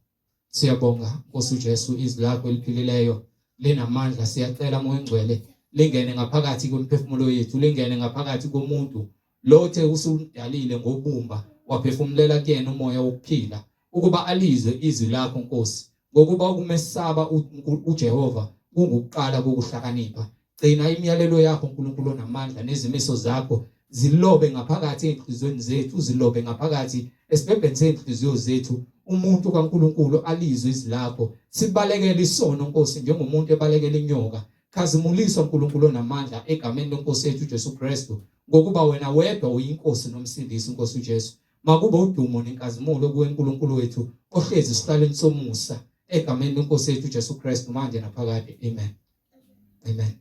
S1: siyabonga Nkosi uJesu izwi lakho eliphilileyo linamandla siyacela Moya Ongcwele lingene ngaphakathi kwemiphefumulo yethu lingene ngaphakathi komuntu lo othe usumdalile ngobumba waphefumulela kuyena umoya wokuphila ukuba alizwe izwi lakho Nkosi ngokuba ukumesaba uJehova kungukuqala kokuhlakanipha gcina imiyalelo yakho uNkulunkulu onamandla nezimiso zakho zilobe ngaphakathi ezinhliziyweni zethu uzilobe ngaphakathi esibhebheni sezinhliziyo zethu umuntu kaNkulunkulu alizwe izwi lakho sibalekele isono Nkosi njengomuntu ebalekela inyoka khazimuliswa uNkulunkulu onamandla egameni lenkosi yethu uJesu Kristu ngokuba wena wedwa uyinkosi nomsindisi Nkosi uJesu makube udumo nenkazimulo kuwe uNkulunkulu wethu ohlezi esihlalweni somusa egameni lenkosi yethu uJesu Kristu manje naphakade amen amen.